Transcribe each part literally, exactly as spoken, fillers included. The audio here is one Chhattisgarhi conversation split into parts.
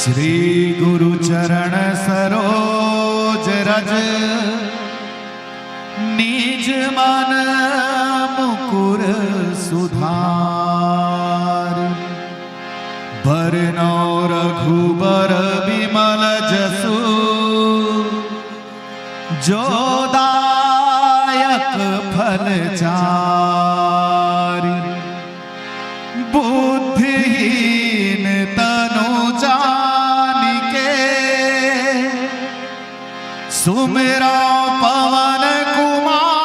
श्री गुरु चरण सरोज रज, निज मन मुकुर सुधार। बरनउँ रघुबर बिमल जसु, जो दायक फल चारि। बुद्धिहीन तनु जानिके, सुमिरउँ पवन कुमार।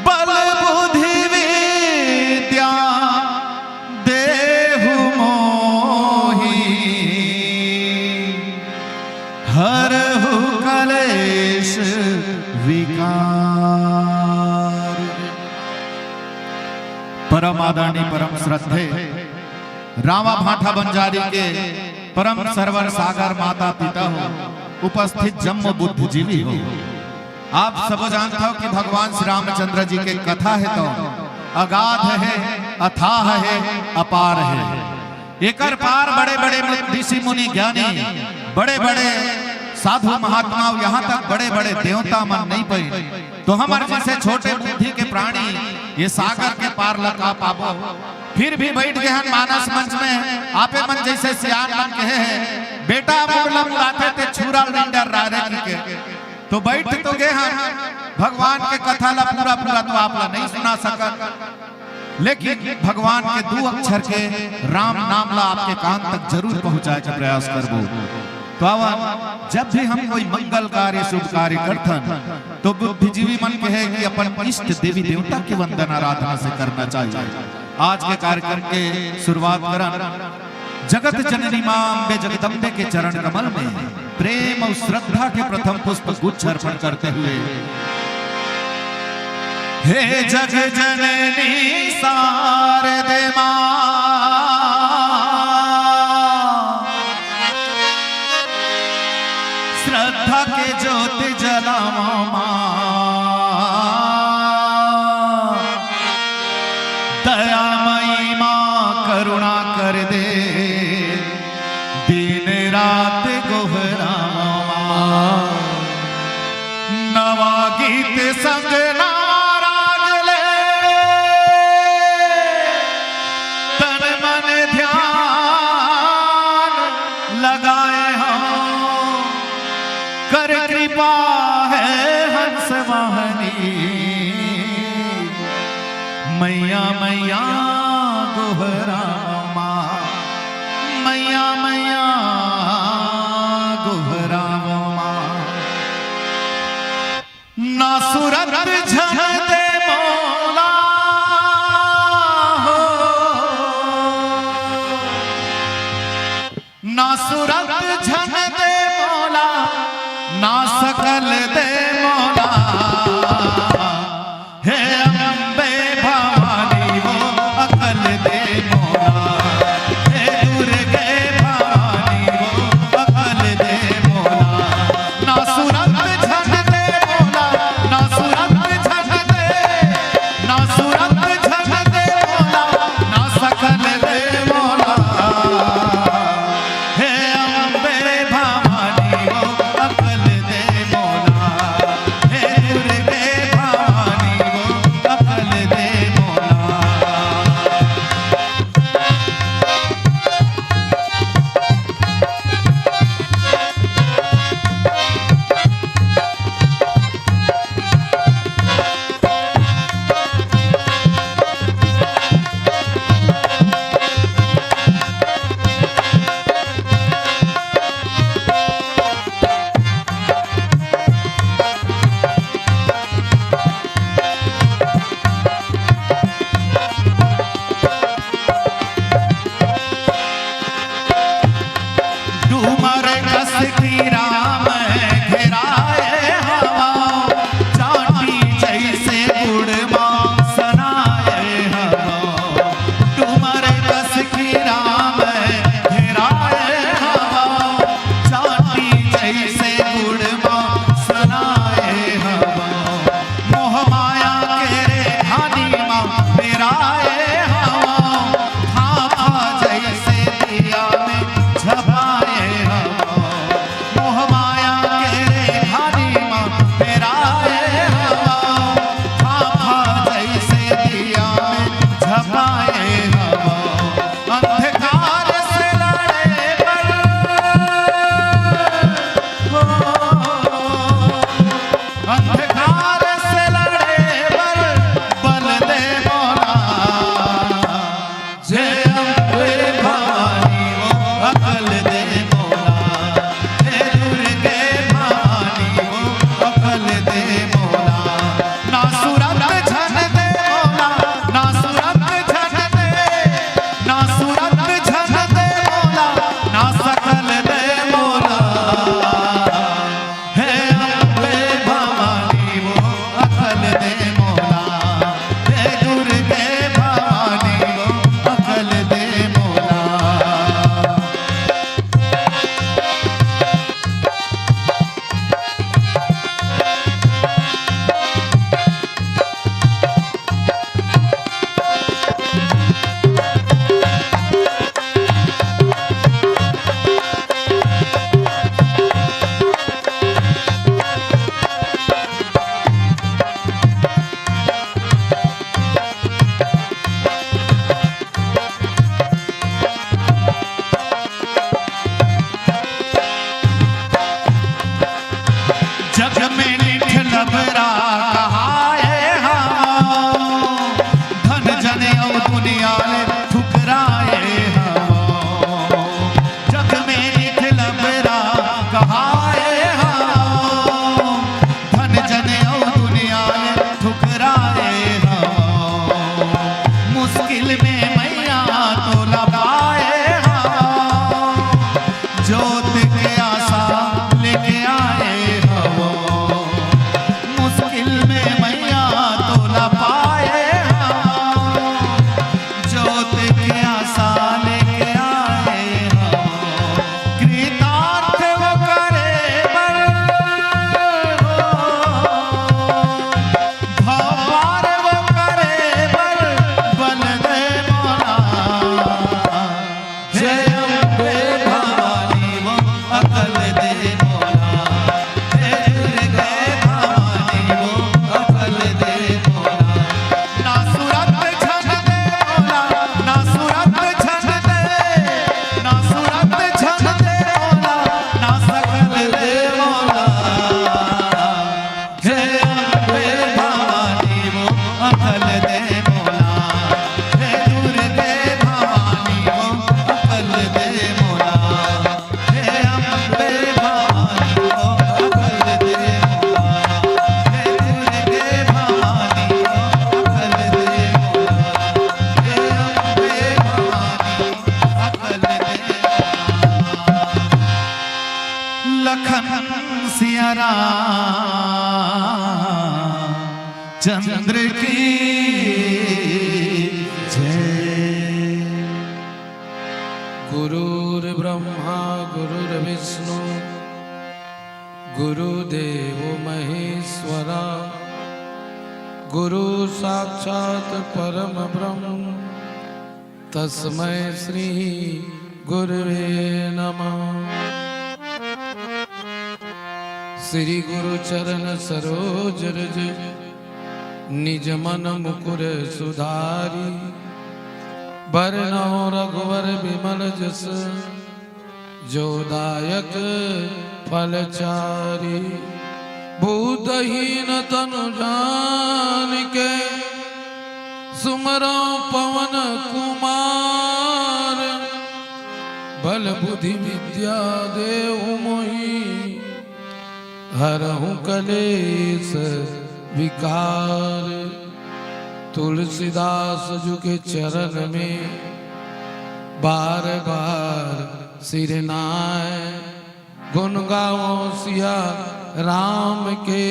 बल बुद्धि विद्या देहु मोहि, हरहु कलेश विकार। परम आदरणीय, परम श्रद्धेय रामा भांठा बंजारी के परम सरवर सागर माता पिता हो, उपस्थित जम्मो बुद्धिजीवी हो। आप सबो जानत हो कि भगवान श्री रामचंद्र जी के कथा हे तो अगाध हे, अथाह हे, अपार हे। एकर पार बड़े-बड़े मु-, ऋषि मुनि ज्ञानी, बड़े-बड़े साधु महात्मा, यहाँ तक बड़े-बड़े देवता मन नहीं पइन। तो हमर जैसे छोटे बुद्धि के प्राणी ये सागर के पार ला का पाबो? फिर भी बइठ गे हन मानस मंच में, आपे मन जैसे सियान मन कहे हे, "बेटा मोर ला मुड़ाथे ते छुरा ल नइ डर्रारे" कहिके। तो बइठ तो गे हन, भगवान के कथा ला पूरा पूरा तो आप ला नहीं सुना सकन, लेकिन भगवान के दू अक्षर के राम नाम ला आपके कान तक जरूर पहुंचाए के प्रयास करबो। तो आवा, जब भी हम कोई मंगल कार्य, शुभ कार्य करथन, तो बुद्धिजीवी मन कहे कि अपन इष्ट देवी देवता के वंदन आराधना से करना चाहिए। आज के कार्यक्रम के शुरुआत करन जगत जननी माँ अम्बे जगदम्बे के चरण कमल में प्रेम अउ श्रद्धा के प्रथम पुष्प गुच्छ अर्पण करते हुए, हे जग जननी शारदे माँ, श्रद्धा के ज्योति जलावा माँ, दयामयी माँ करुणा कर दे, दिन रात गोहरावा माँ। नवा गीत संग नवा राग ले, तन मन ध्यान लगाए हँव, कर कृपा हे हंस वाहनी। मैया मैया गोहरावा माँ, मैया मैया गोहरावा माँ। ना सुरत झन दे मोला हो, ना सुरत झन दे मोला, ना सकल दे मोला। हे अम्बे भवानी वो अकल दे मोला, हे दुर्गे भवानी वो अकल दे मोला। ना सुरत झन दे मोला, ना सुरत झन दे कहाए हवं, धन जन अउ दुनिया ले ठुकराए हवं। जग में नित लबरा कहाए हवं, धन जन अउ दुनिया ले ठुकराए हवं। मुश्किल में मैया तोला पाए हवं, जोत के आशा लेके आए हवं। मुश्किल में मैया तोला पाए हवं, जोत के आशा लेके आए हवं। कृतार्थ वो करे बर हो, भव पार वो करे बर बल दे मोला। जय अम्बे भवानी वो अकल दे मोला। हे दुर्गे भवानी वो अकल दे मोला। ना सुरत झन दे मोला, ना सुरत झन दे, ना सुरत झन दे मोला, ना सकल दे मोला। हे अम्बे भवानी वो अकल दे मोला। हे दुर्गे भवानी वो अकल दे मोला। हे अम्बे भवानी वो अकल दे मोला। हे दुर्गे भवानी वो अकल दे मोला। हे अम्बे भवानी अकल दे मोला। लखन सिया राम चंद्र की जय। गुरुर्ब्रह्मा गुरुर्विष्णु गुरुदेव महेश्वरा। गुरु साक्षात परम ब्रह्म तस्मै श्री गुरुवे नमः। श्री गुरु चरण सरोज रज निज मन मुकुर सुधारी। बरनउँ रघुवर बिमल जस जो दायक फलचारी। भूतहीन तन जानिके सुमरउँ पवन कुमार। बल बुद्धि विद्या देहु मोहि हरहु कलेस विकार। तुलसीदास जू के चरण में बार बार सिरनाय। गुन गावउँ सिया राम के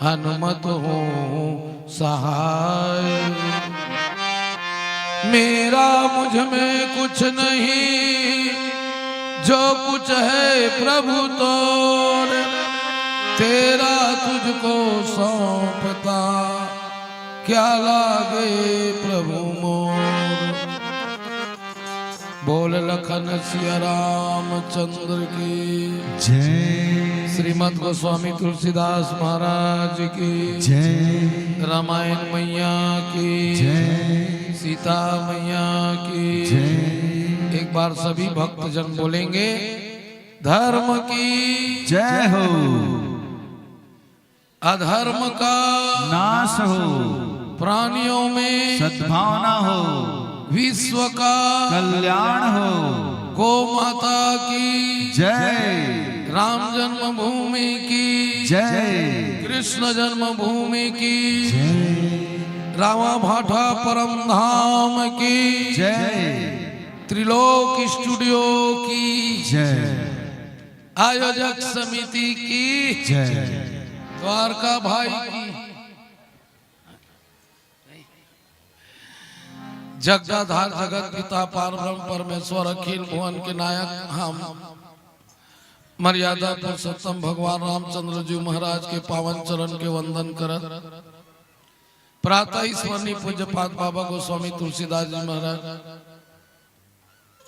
हनुमत हों सहाय। मेरा मुझ में कुछ नहीं जो कुछ है प्रभु तोर। तेरा तुझको सौंपता क्या लागे प्रभु मोर। बोल लखन सिया रामचंद्र की जय। श्रीमद गोस्वामी तुलसीदास महाराज की जय। रामायण मैया की जय। सीता मैया की जय। एक बार सभी भक्तजन बोलेंगे, धर्म की जय हो। अधर्म का नाश हो। प्राणियों में सद्भावना हो। विश्व का कल्याण हो। गौ माता की जय। राम जन्मभूमि की जय। कृष्ण जन्मभूमि की जय। रावा भाटा परम धाम की जय। त्रिलोक स्टूडियो की जय। आयोजक समिति की जय। द्वारका भाई की। जगदाधार जगत पिता पार ब्रह्म परमेश्वर अखिल भुवन के नायक हम मर्यादा पुरुषोत्तम भगवान रामचंद्र जी महाराज के पावन चरण के वंदन करत प्रातः स्मरणीय पूज्यपाद बाबा गोस्वामी तुलसीदास जी महाराज,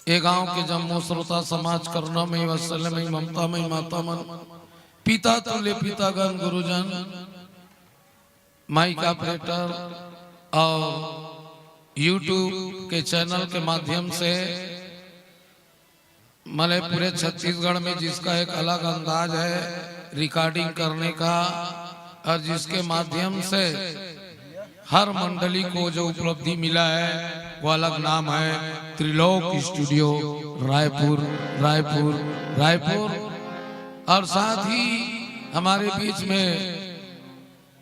ए गांव के जम्मो श्रोता समाज, करुणामयी, वात्सल्यमयी, ममतामयी माता मन, पिता तुल्य पितागण, गुरुजन, माइक ऑपरेटर और YouTube के चैनल के माध्यम से मले पूरे छत्तीसगढ़ में जिसका एक अलग अंदाज है, रिकॉर्डिंग करने का और जिसके माध्यम से हर मंडली को जो उपलब्धि मिला है, वो अलग नाम है त्रिलोक स्टूडियो रायपुर, रायपुर, रायपुर। और साथ ही हमारे बीच में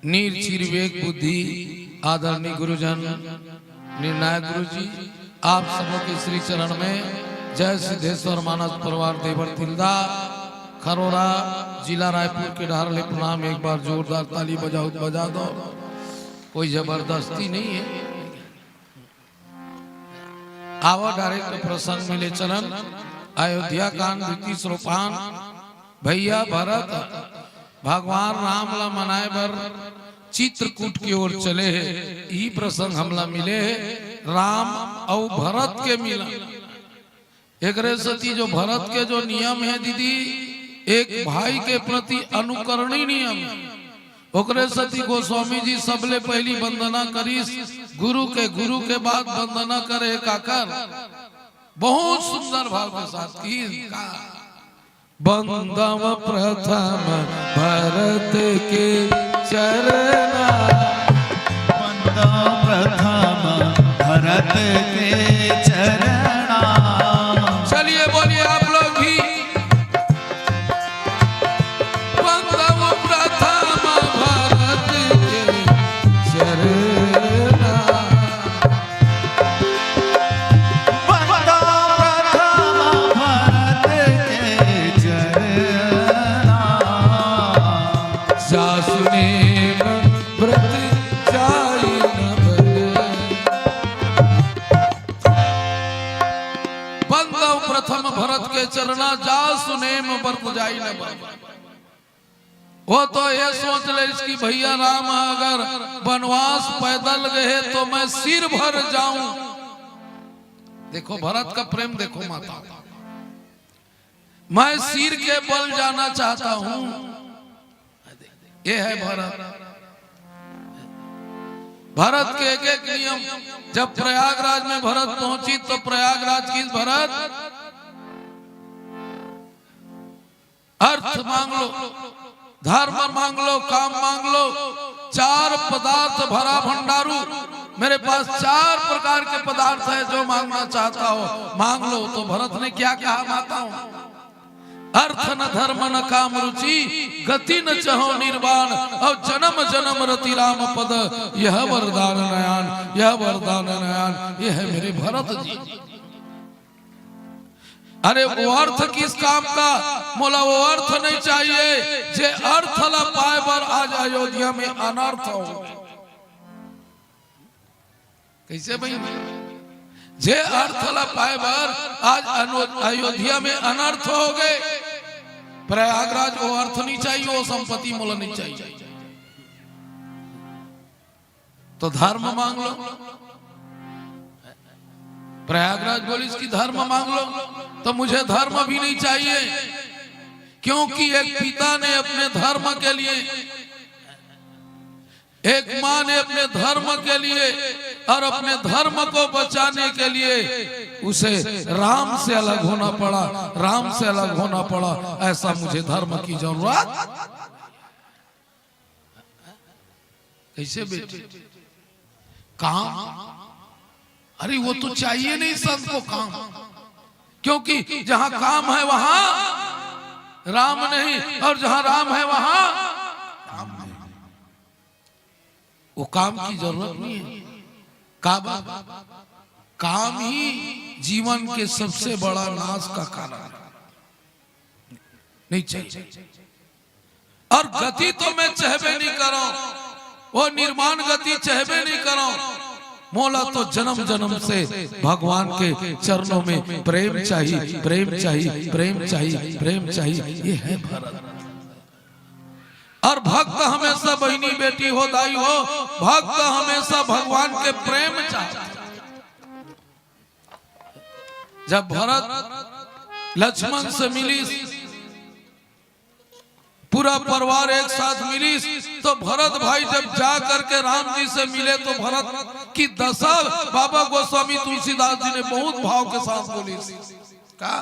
नीर चीर विवेक बुद्धि आदरणीय गुरुजन निर्णायक गुरु जी, आप सबों के श्री चरण में जय सिद्धेश्वर मानस परिवार देवर तिल्दा, खरोरा, जिला रायपुर के डहर ले प्रणाम। एक बार जोरदार ताली बजाओ, बजा दो, कोई जबरदस्ती नहीं है। आवा डायरेक्ट प्रसंग में ले चलन। अयोध्या कांड द्वितीय सोपान। भैया भरत भगवान राम ला मनाए बर चित्रकूट की ओर चले हे। ई प्रसंग हमला मिले हे राम अउ भरत के मिलन। एकरे सेती जो भरत के जो नियम हे दीदी, एक भाई के प्रति अनुकरणीय नियम हे। ओकरे सेती गोस्वामी जी सबले पहली वंदना करिस गुरु के, गुरु के बाद वंदना करे काकर। बहुत सुंदर भाव के साथ की का वंदव प्रथम भरत के चरणा। वंदव प्रथम भरत के चरणा। चलिए बोलिए आप लोग भी। वंदव प्रथम भरत के चरणा। वंदव प्रथम भरत के चरणा। जासु नेम व्रत जाई न बल। वंदव प्रथम भरत के चरणा, जासु नेम व्रत जाई न बल। वो तो ये सोच ले कि भैया राम अगर वनवास पैदल गए तो मैं सिर भर जाऊं। देखो भरत का प्रेम, देखो माता, मैं सिर के बल जाना चाहता हूं। ये है भरत। भरत के एक एक नियम। जब प्रयागराज में भरत पहुंची तो प्रयागराज की भरत अर्थ मांग लो, धर्म मांग लो, काम मांग लो, चार पदार्थ भरा भंडारू, मेरे पास चार प्रकार के पदार्थ है, जो मांगना चाहता हो मांग लो। तो भरत ने क्या कहा माताओं? अर्थ न धर्म न काम रुचि, गति न चहो निर्वाण, और जन्म जन्म रति राम पद, यह वरदान नयान, यह वरदान नयान, यह है मेरे भरत जी। अरे वो अर्थ किस काम का? मोला वो अर्थ नहीं चाहिए जे अर्थ ला पाए बर आज अयोध्या में अनर्थ हो। कैसे भाई? जे अर्थ ला पाए बर आज अनो-, अयोध्या में अनर्थ हो गए। प्रयागराज वो अर्थ नहीं चाहिए, वो संपत्ति मोला नहीं चाहिए। तो धर्म मांग लो। प्रयागराज बोलिस कि धर्म मांग लो, तो मुझे धर्म भी नहीं चाहिए, क्योंकि एक पिता ने अपने धर्म के लिए, एक माँ ने अपने धर्म के लिए और अपने धर्म को बचाने के लिए उसे राम से अलग होना पड़ा, राम से अलग होना पड़ा। ऐसा मुझे धर्म की जरूरत। कैसे बेटे? काम? अरे वो तो चाहिए नहीं संत को काम, क्योंकि जहां काम है वहां राम नहीं, और जहां राम है वहां काम नहीं। वो काम की जरूरत नहीं है। काम, काम ही जीवन के सबसे बड़ा नाश का कारण है। नहीं चाहिए। और गति तो मैं चहबे नहीं करो, वो निर्वाण गति चहबे नहीं करो। मोला तो जन्म जन्म से भगवान के चरणों में प्रेम चाहिए, प्रेम चाहिए, प्रेम चाहिए, प्रेम चाहिए। ये है भरत। और भक्त हमेशा बहिनी बेटी हो, दाई हो, भक्त हमेशा भगवान के प्रेम चाहता है। जब भरत लक्ष्मण से मिलिस, पूरा परिवार एक साथ मिलिस, तो भरत भाई जब जा करके राम जी से मिले तो भरत की दशा बाबा गोस्वामी तुलसीदास जी ने बहुत भाव के साथ बोलिस। का?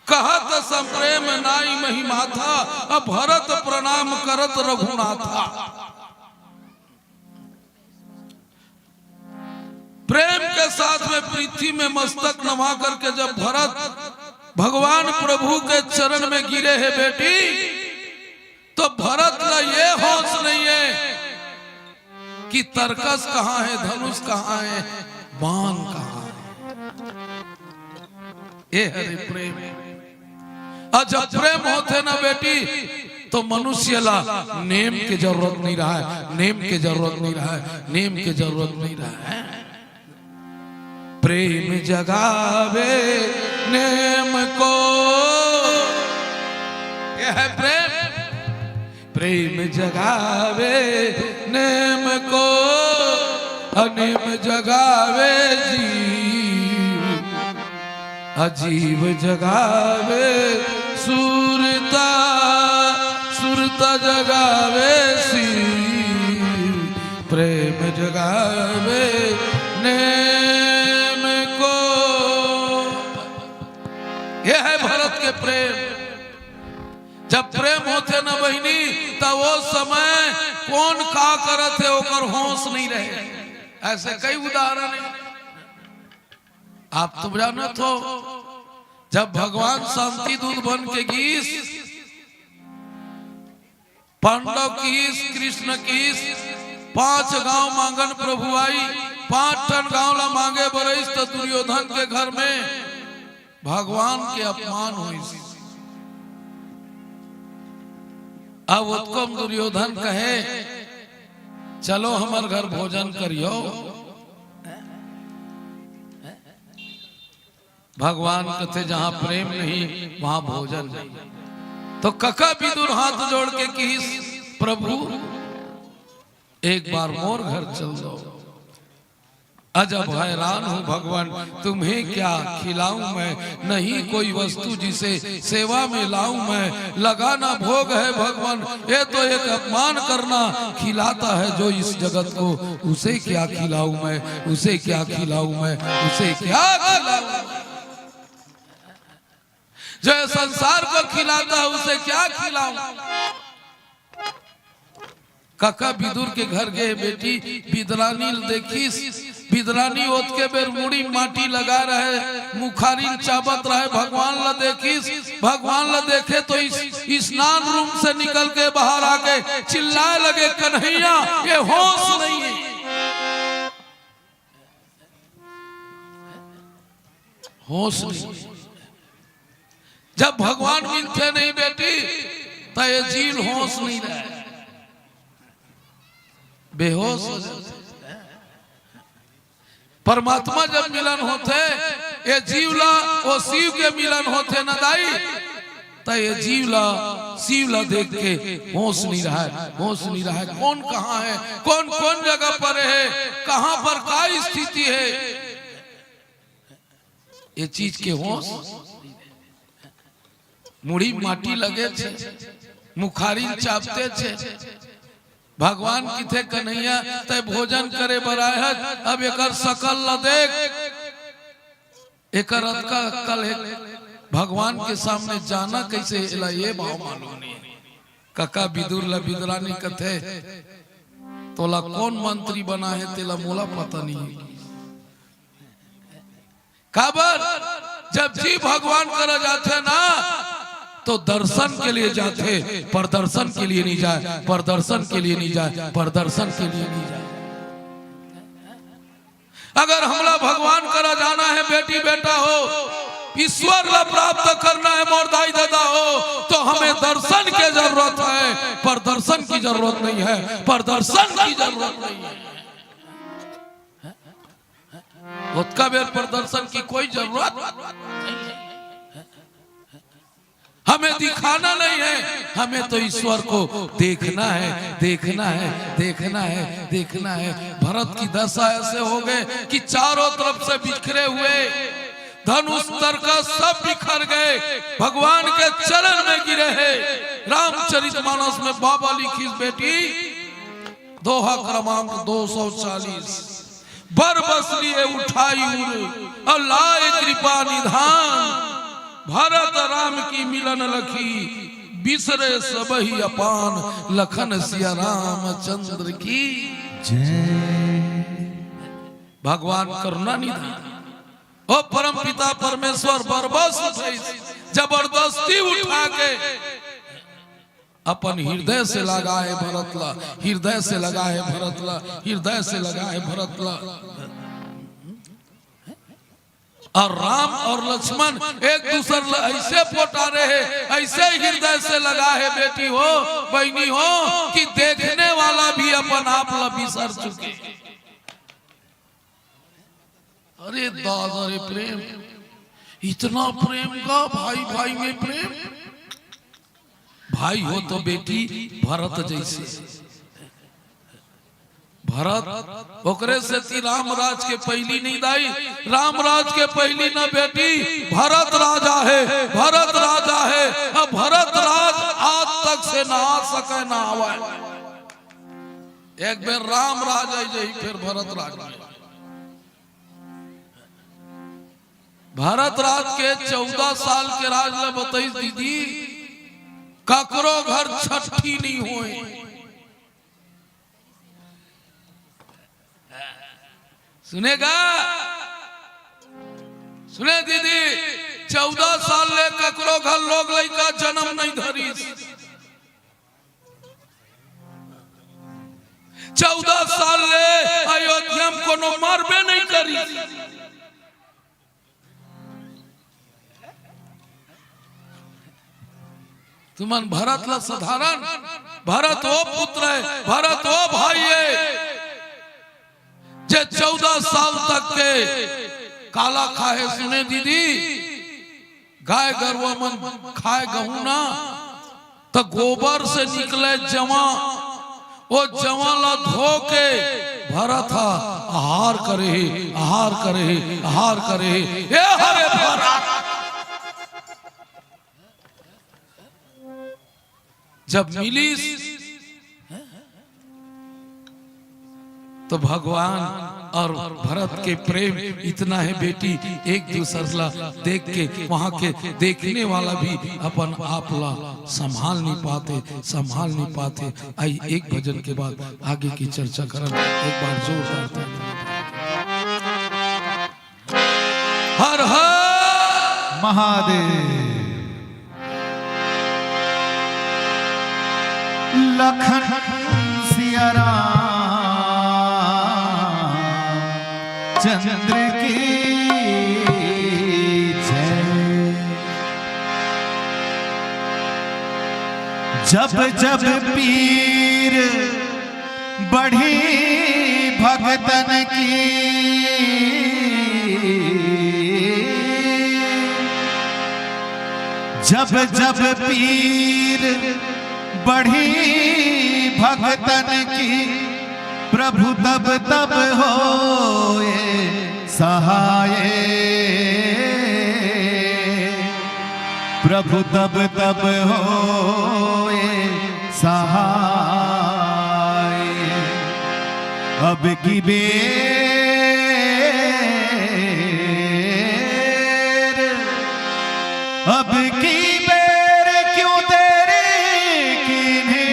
कहत सप्रेम नाई महिमा था, अब भरत प्रणाम करत रघुनाथा। प्रेम के साथ में पृथ्वी में मस्तक नवा करके जब भरत भगवान प्रभु के चरण में गिरे हे बेटी, तो भरत ला ये होश नहीं है कि तरकस कहाँ है, धनुष कहाँ है, बाण कहाँ है। ए हरे प्रेम। और जब प्रेम होथे ना बेटी, तो मनुष्य ला नेम के जरूरत नहीं रहा है, नेम के जरूरत नहीं रहा है, नेम के जरूरत नहीं रहा है। प्रेम जगावे नेम को, ये है प्रेम। प्रेम जगावे नेम को, अनेम जगावे जीव, अजीव जगावे सुरता, सुरता जगावे शिव। प्रेम जगावे नेम को। ये है भरत के प्रेम। जब प्रेम होथे ना बहिनी, त वो समय कौन का करत हे, ओकर होश नहीं रहे। ऐसे कई उदाहरण है, आप तो जानत हो। जब भगवान शांति दूत बन के गीस, पांडव कीस, कृष्ण कीस, पांच गांव मांगन प्रभु आई, पांच ठन गांव ला मांगे बरईस त दुर्योधन के घर में भगवान के अपमान होइस। अब ओतको म दुर्योधन कहे, "चलो हमर घर भोजन करियो।" भगवान कथे, "जहां प्रेम नहीं, वहां भोजन नहीं।" तो कका विदुर हाथ जोड़ के किहिस, "प्रभु, एक बार मोर घर चल दो।" अजब हैरान हूँ भगवान, तुम्हें क्या खिलाऊं मैं, नहीं कोई वस्तु जिसे सेवा में लाऊं मैं। लगाना भोग है भगवान, ये तो एक अपमान करना। खिलाता है जो इस जगत को, उसे क्या खिलाऊं मैं, उसे क्या खिलाऊं मैं, उसे क्या खिलाऊं मैं। जो ये संसार को खिलाता है, उसे क्या खिलाऊं। कका विदुर के घर गे बेटी, बिदरानी ल देखिस। बिदरानी ओतके बेर मुड़ी माटी लगा रहे, मुखारी ल चाबत रहे, भगवान ल देखिस। भगवान ल देखे तो इस स्नान रूम से निकल के बाहर आके चिल्लाए लगे, "कन्हैया, ये होश नहीं है।" होश नहीं। जब भगवान मिलथे नहीं बेटी, त ये जीव होश नहीं रहे, बेहोश हो जाथे। परमात्मा जब मिलन होथे, ये जीव ला वो शिव के मिलन होथे न दाई, त ये जीव ला, शिव ला देख के होश नहीं रहा है, होश नहीं रहा है। कौन कहाँ है, कौन कौन जगह पर है, कहाँ पर का स्थिति है, ये चीज के होश। मुड़ी माटी लगे छे, मुखारी चापते छे। भगवान किथे, "कन्हैया, तय भोजन करे बर आए हस, अब एकर शकल ला देख, एकर अतका अक्कल है, भगवान के सामने जाना कैसे, एला ये भाव मालूम नहीं है।" कका विदुर ला बिदरानी कथे, "तोला कौन मंत्री बना है, तेला मोला पता नहीं है।" काबर? जब जीव भगवान करा जाथे ना, तो दर्शन के लिए जाथे, प्रदर्शन के लिए नहीं जाए, प्रदर्शन के लिए नहीं जाए, प्रदर्शन के लिए नहीं जाए। अगर हमला भगवान करा जाना है, बेटी बेटा हो, ईश्वर ला प्राप्त करना है, मोर दाई दादा हो, तो हमें दर्शन के जरूरत है, प्रदर्शन की जरूरत नहीं है, प्रदर्शन की जरूरत नहीं है। ओतका बेर प्रदर्शन की कोई जरूरत नहीं है। हमें दिखाना नहीं है, हमें तो ईश्वर को देखना है, देखना है, देखना है, देखना है। भरत की दशा ऐसे हो गए कि चारों तरफ से बिखरे हुए, धनुष तरकस सब बिखर गए, भगवान के चरण में गिरे हैं। रामचरितमानस में बाबा लिखिस बेटी, दोहा क्रमांक दो सौ चालीस, "बर बस लिए उठाई उर, अउ लाए कृपा निधान।" भरत राम की मिलन लखी, बिसरे सबहि अपान, लखन सिया रामचंद्र की। जय। भगवान करुणा निधान। ओ परम पिता परमेश्वर बरबस उठइस, जबरदस्ती उठा के अपन हृदय से लगाए भरत ला, हृदय से लगाए भरत ला, हृदय से लगाए भरत ला। और राम और लक्ष्मण एक दूसर ला ऐसे पोटारे हे, ऐसे हृदय से लगा हे, बेटी हो, बहिनी हो, कि देखने वाला भी अपन आप ला बिसर चुके। अरे दादा रे प्रेम, इतना प्रेम का, भाई भाई में प्रेम। भाई हो तो बेटी भरत जैसे। भरत ओकरे सेती रामराज के पहिली नहीं दाई, रामराज के पहिली ना बेटी, भरत राजा हे, भरत राजा हे। अब भरत राज आज तक से ना आ सके, ना आवे। एक बेर रामराज आई जाही, फिर भरत राज नहीं। भरत राज के चौदह साल के राज ल बतइस दीदी, ककरो घर छट्ठी नहीं होए। सुनेगा? सुने दीदी, चौदह साल ले ककरो घर लोग लइका जन्म नहीं धरिस। चौदह साल ले अयोध्या में कोनो मरबे नहीं करिस। तुमन भरत ला साधारण, भरत वो पुत्र हे, भरत वो भाई हे, जे चौदह साल तक के काला खाहे। सुने दीदी, गाय गरुवा मन खाए गहूं ना, त गोबर से निकले जवा, ओ जवा ला धो के भरत हा आहार करे हे, आहार करे हे, आहार करे हे। ए हरे भरत, जब मिलिस तो भगवान और भरत के प्रेम इतना हे बेटी, एक दूसर ला देख के, वहां के देखने वाला भी अपन आप ला संभाल नहीं पाते, संभाल नहीं पाते। आई एक भजन के बाद आगे की चर्चा करन। एक बार जोरदार ताली। हर हर महादेव। लखन सिया राम चंद्र की जय। जब जब पीर बढ़ी भगतन की, जब जब पीर बढ़ी भगतन की, प्रभु तब तब होए सहाय। प्रभु तब तब होए सहाय। अब की बेर, अब की बेर क्यों देरी कीन्हे।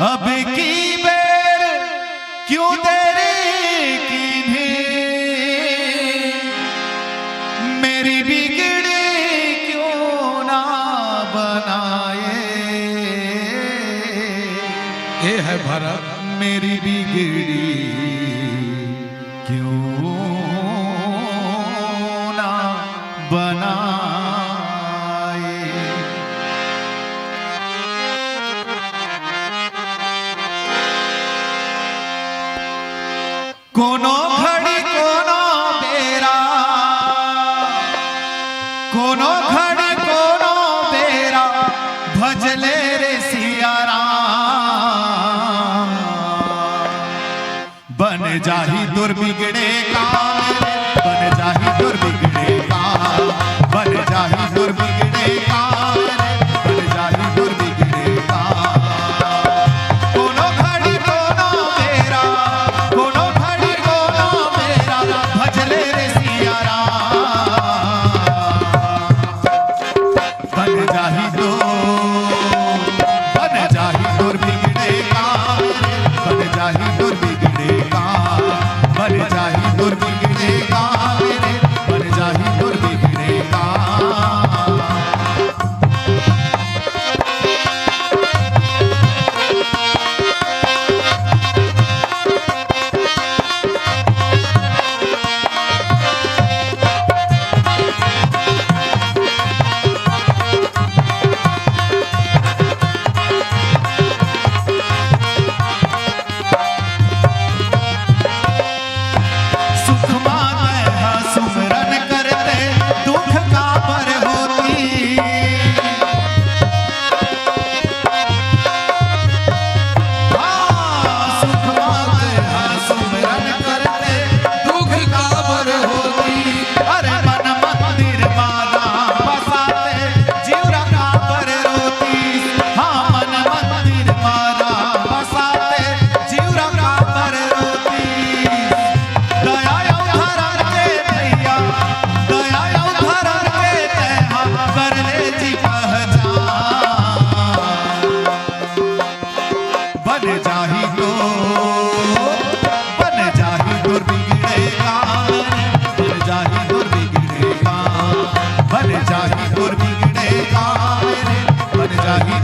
अब की बेर क्यों देरी कीन्हे, मेरी बिगड़ी क्यों ना बनाए। ए है भरत। मेरी बिगड़ी क्यों ना बनाए। कोनो घड़ी कोनो बेरा, कोनो घड़ी कोनो बेरा, भजले रे सिया राम। बन जाही तोर बिगड़े काम रे, बन जाही तोर बिगड़े काम, बन जाही तोर बिगड़े काम रे, बन जाही तोर बिगड़े काम। कोनो घड़ी कोनो बेरा, कोनो घड़ी कोनो बेरा, भजले रे सिया राम।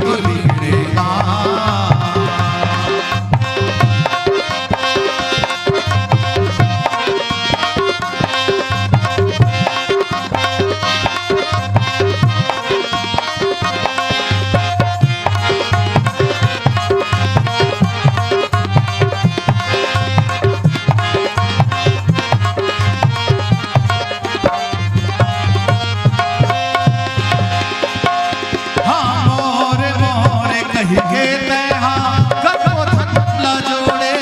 तोर बिगड़े काम। हाँ, मोर, मोर कहिके तैं हा कतको धन ला जोड़े।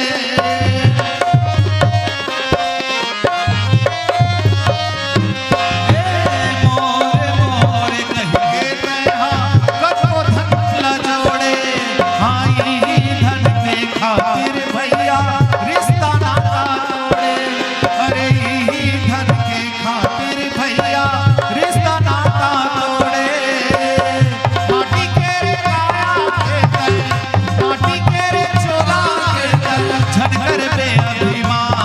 ए, मोर, मोर कहिके तैं हा कतको धन ला जोड़े। हाँ, इही धन के खातिर भैया रिश्ता नाता तोड़े। अरे, इही धन के खातिर भैया रिश्ता नाता तोड़े। माटी के रे काया के तन, माटी के रे चोला के तन, झन करबे अभिमान।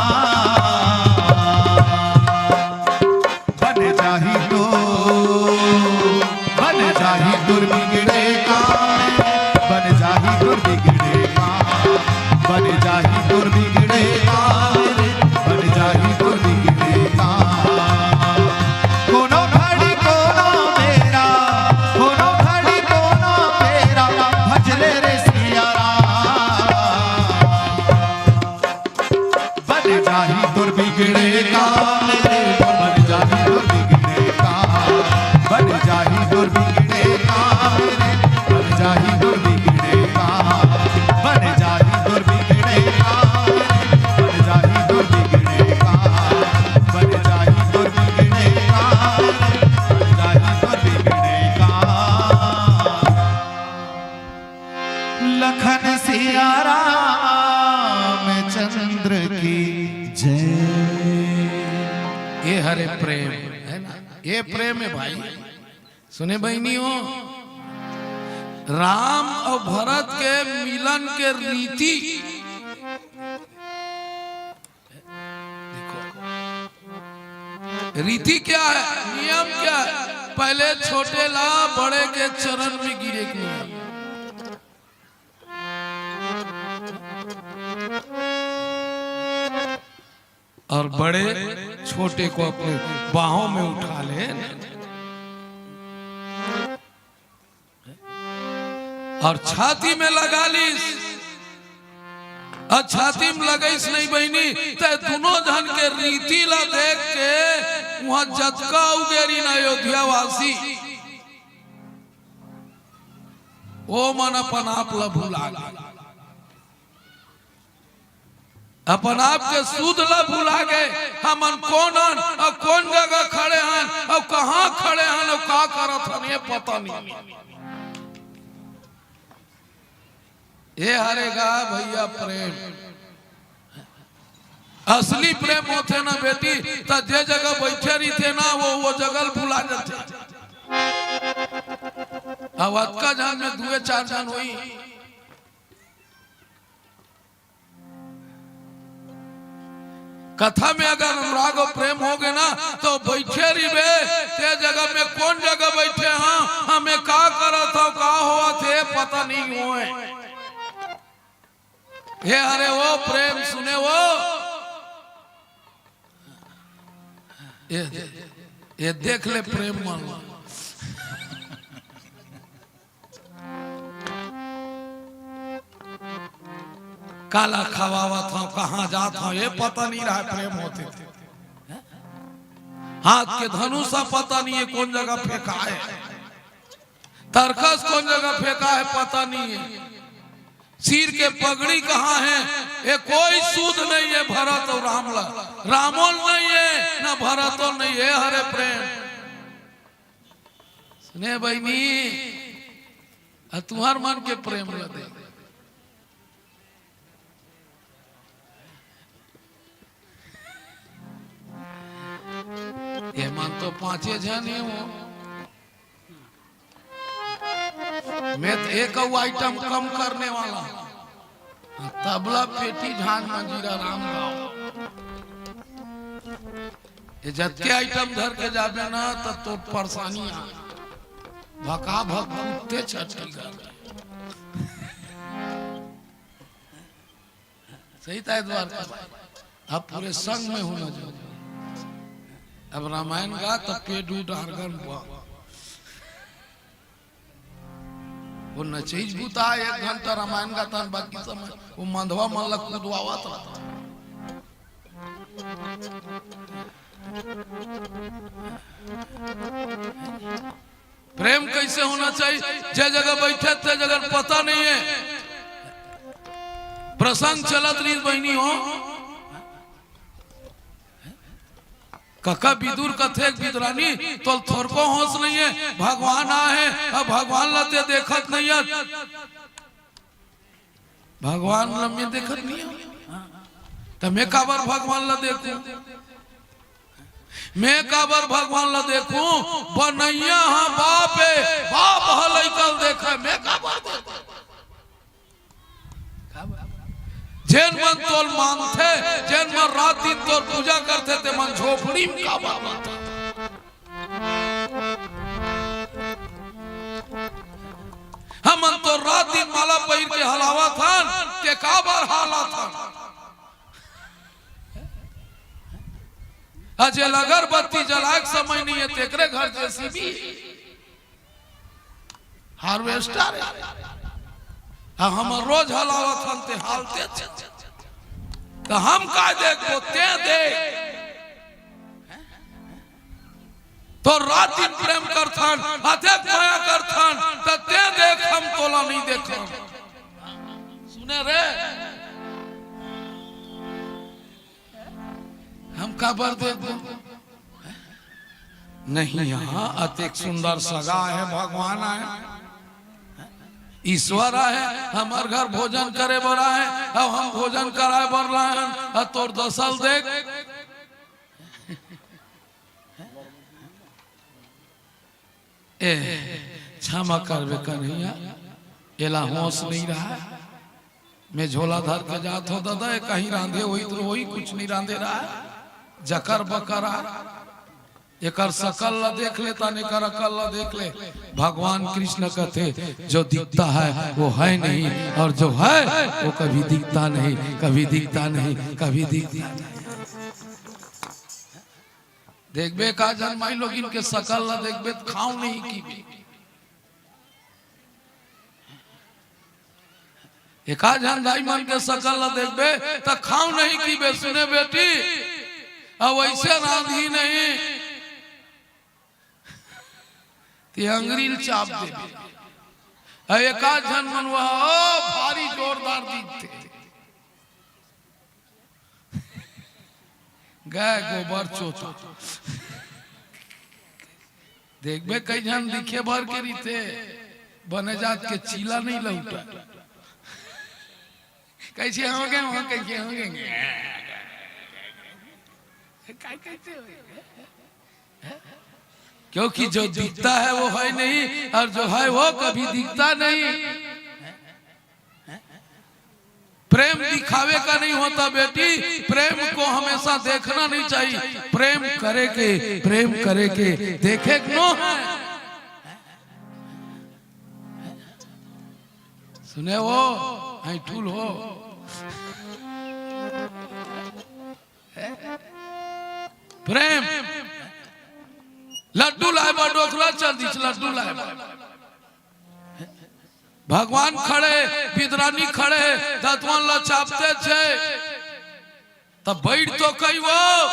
बन जाही तो, बन जाही तोर बिगड़े काम, बन जाही तोर बिगड़े काम, बन जाही तोर बिगड़े काम रे, बन जाही तोर बिगड़े काम। कोनो घड़ी कोनो बेरा, कोनो घड़ी कोनो बेरा, भजले रे सिया राम। बन जाही तोर बिगड़े काम रे, बन जाही तोर बिगड़े काम, बन जाही तोर बिगड़े काम रे, बन जाही तोर बिगड़े काम, बन जाही तोर बिगड़े काम रे, बन जाही तोर बिगड़े काम, बन जाही तोर बिगड़े काम रे, बन जाही तोर बिगड़े काम। लखन सिया रामचंद्र की जय। ये हरे प्रेम, है ना? ये प्रेम है भाई। सुने बहिनी हो, राम अउ भरत के मिलन के रीति देखो, रीति क्या है, नियम क्या है? पहले छोटे ला बड़े के चरण में गिरे के नियम, और बड़े छोटे को अपने बाहों में उठा ले। और छाती में लगा लिस, और छाती में लगइस नहीं बहिनी, ते दुनों झन के रीति ला देख के वहां जतका उगेरी न अयोध्या वासी, ओ मन अपन आप ला भुला गे। अपन आप के सुध ला भुला गे। हमन कोन हन अउ कोन जगह खड़े हन अउ कहाँ खड़े हन अउ का करत हन, ये पता नहीं। ये हरे गा भैया प्रेम। असली प्रेम होथे ना बेटी, त जे जगह बैठे रहिथे ना, वो, वो जगह भुला जाथे। अब अतका झन में दुए चार झन होई। कथा में अगर अनुराग अउ प्रेम होगे ना, तो बैठे रहिबे, ते जगह में कोन जगह बैठे हन, हमें का करत हव, का होवत हे, पता नहीं होय। हे हरे वो प्रेम सुने वो, ये, ये देख ले प्रेम मन। काला खवावत हव, कहाँ जात हव, ये पता नहीं रहय प्रेम होथे ते। हाथ के धनुष ह पता नहीं हे कोन जगह फेंकाय, तरकस कोन जगह फेंकाय हे पता नहीं हे, सिर के पगड़ी कहाँ हे, ये कोई सुध नहीं हे भरत अउ राम ला। रामो ल नहीं हे, न भरतो ल नहीं हे। हरे प्रेम। सुने बहिनी, अ तुंहर मन के प्रेम ल दे। ये मन तो पांचे झन हे वो। मैं तो एक अउ आइटम कम करने वाला हूँ। तबला, पेटी, झांझ, मंजीरा, राम गाओ। ये जतके आइटम धर के जाबे ना, त तोर परेशानी आ। भका भक कुत्ते छटकी कर। नहीं ताय द्वारका। अब पूरे संग में होना जरूरी। अब रामायण गा तब पेट उठ आर्गन बा। वो नचेज बुता एक घंटा रामायण गाथन, बाकी समय वो मंधवा मन ला कुदवावत रहता। प्रेम कैसे होना चाहिए? जे जगह बैठे थे जगह पता नहीं है, प्रसंग चलत रही बहनी हो। कका विदुर कथे, "विदुरानी, तोल थोरको होश नहीं है, भगवान आ है, अब भगवान ला ते देखत नहीं है।" भगवान ला मैं देखत नहीं है, त मैं काबर भगवान ला देखूं? मैं काबर भगवान ला देखूं? बनैया हा बाप है, बाप हा लइका ल देखा, मैं काबर देखूं? जेन मन तोल मानथे, जेन मन रात दिन तोर पूजा करथे, ते मन झोपड़ी में काबर मानथे? हमन तो रात दिन माला पहिर के हलावत हन, ते काबर हालत हन? अजे अगरबत्ती जलाए के समय नहीं है, तेकरे घर जेसीबी हार्वेस्टर है। आ, हम रोज हलावत हन, ते हालते छे। त हम काय देखबो, ते देख। तो रात दिन प्रेम करथन, अतेक मया करथन, त ते देख, हम तोला नहीं देखन। सुने रे, हम काबर देखबो? नहीं, यहाँ अतेक सुंदर सगा है, भगवान आए, ईश्वर आए, हमर घर भोजन करे बर आए, अब हम भोजन कराए बर लाए हन, अब तोर दसा ल देख। ए, क्षमा करबे कन्हैया, एला होश नहीं रहा। मैं झोला धर के जात हो दादा, ए कहीं रांधे होही तो होही, कुछ नहीं रांधे रहा, जकर बकर आ। एकर सकल ला देख ले, तन एकर अकल ला देख ले। भगवान कृष्ण कथे, "जो दिखता है वो है नहीं, और जो है वो कभी दिखता नहीं, कभी दिखता नहीं, कभी दिखता नहीं।" देखबे का झन माई लोगिन के सकल ला देखबे त खाव नहीं की। एका झन दाई मन के सकल ला देखबे त खाव नहीं की बे, सुने बेटी, अब वैसे रांधी नहीं, ते अंगरी ल चाप देबे। अब एका झन मन वह, ओ, भारी जोरदार दिखथे। गय गोबर चोचा। देखबे कई झन दिखे भर के रहिथे, बने जात के चीला नहीं लहुटा। कैसे हो गए वहां, कैसे हो गए? काय कैसे हो गए? क्योंकि जो दिखता है वो है नहीं, और जो है वो कभी दिखता नहीं। प्रेम दिखावे का नहीं होता बेटी, प्रेम को हमेशा देखना नहीं चाहिए। प्रेम करे के, प्रेम करे के देखे के नो है। सुने वो, ऐठुल हो। प्रेम। लड्डू लाए बा, डोकरा चल दिस, लड्डू लाए बा। भगवान खड़े, विदुरानी खड़े, दतवन ला चापते छे। तब बैठ तो कही वो,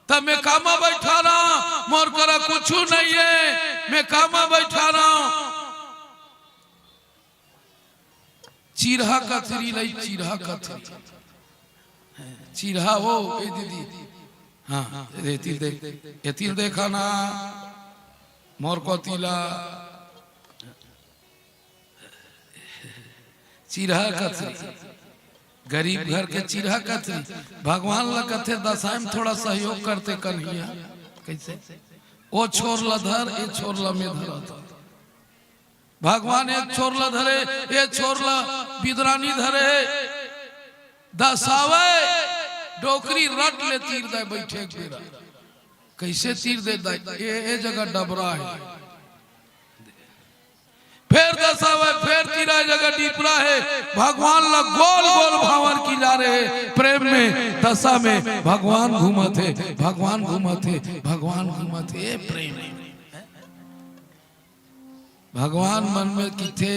तब मैं कामा बैठा रहा, मोर करा कुछ नहीं है, मैं कामा बैठा रहा। चिरहा कथरी लई, चिरहा कथरी। चिरहा वो, ए दीदी। हाँ, एती ल देख, एती ल देखा ना, मोर कोती ला। चिरहा कथरी, गरीब घर के चिरहा कथरी। भगवान ला कथे, "दसाई में थोड़ा सहयोग करते कन्हैया।" कैसे? ओ छोर ला धर, ए छोर ला मैं धरत हंव। भगवान एक छोर ला धरे, एक छोर ला विदुरानी धरे, दसावे, डोकरी रट ले तीर दे बैठे एक बेरा। कैसे तीर दे दाई? ए, ए जगह डबरा है। फेर दसावे, फेर तीरा जगह टिपरा हे, भगवान ला गोल गोल भांवर किनारे हे। प्रेम में दशा में भगवान घूमत हे, भगवान घूमत हे, भगवान घूमत हे। ए प्रेम, भगवान मन में किथे,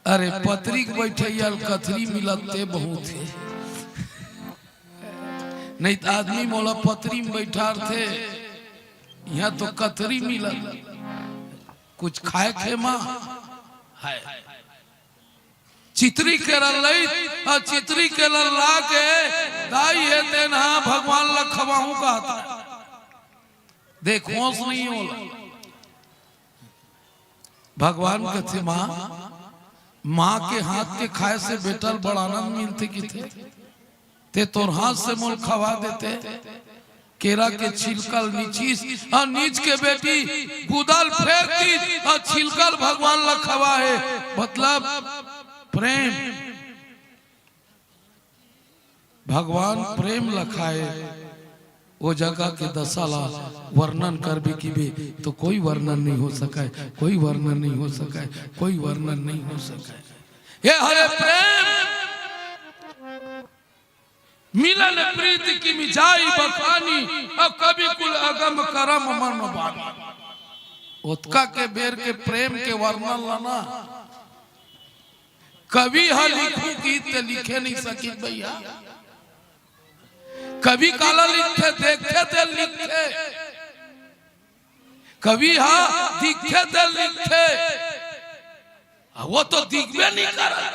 अरे पतरी के बैठइया ल कथरी मिलत ते बहुत हे। नहीं त आदमी मोला पतरी में बैठारथे, इहां तो कथरी मिलत, कुछ खाए खेमा हे। चितरी केरा लई, अउ चितरी केरा ला के दाई हे तेन हा भगवान ला खवाहूं कहत हे। देख, होश नहीं होला। भगवान कथे, मां, मां के हाथ के खाए से बेटा ल बड़ आनंद मिलथे किथे। ते तोर हाथ से मोल खवा देते। केरा के छिलका ल नीचिस, अउ नीच के बेटी गुदा ल फेंक दिस, अउ छिलका ल भगवान ला खवा हे। मतलब प्रेम, भगवान प्रेम ला खाए। ओ जगह के दशा ला वर्णन करबे किबे तो कोई वर्णन नहीं हो सकय, कोई वर्णन नहीं हो सकय, कोई वर्णन नहीं हो सकय। हे हरे प्रेम, मिलन प्रीति किमि जाइ बखानी, अउ कवि कुल अगम करम मरम बानी। ओतका के बेर के प्रेम के वर्णन ला ना कवि ह लिखहूं किहिस ते लिखे नहीं सकिस भइया। कवि काला लिखथे, देखथे ते लिखथे। कवि ह दिखथे ते लिखथे, अउ ओ तो दिखबे नहीं करय।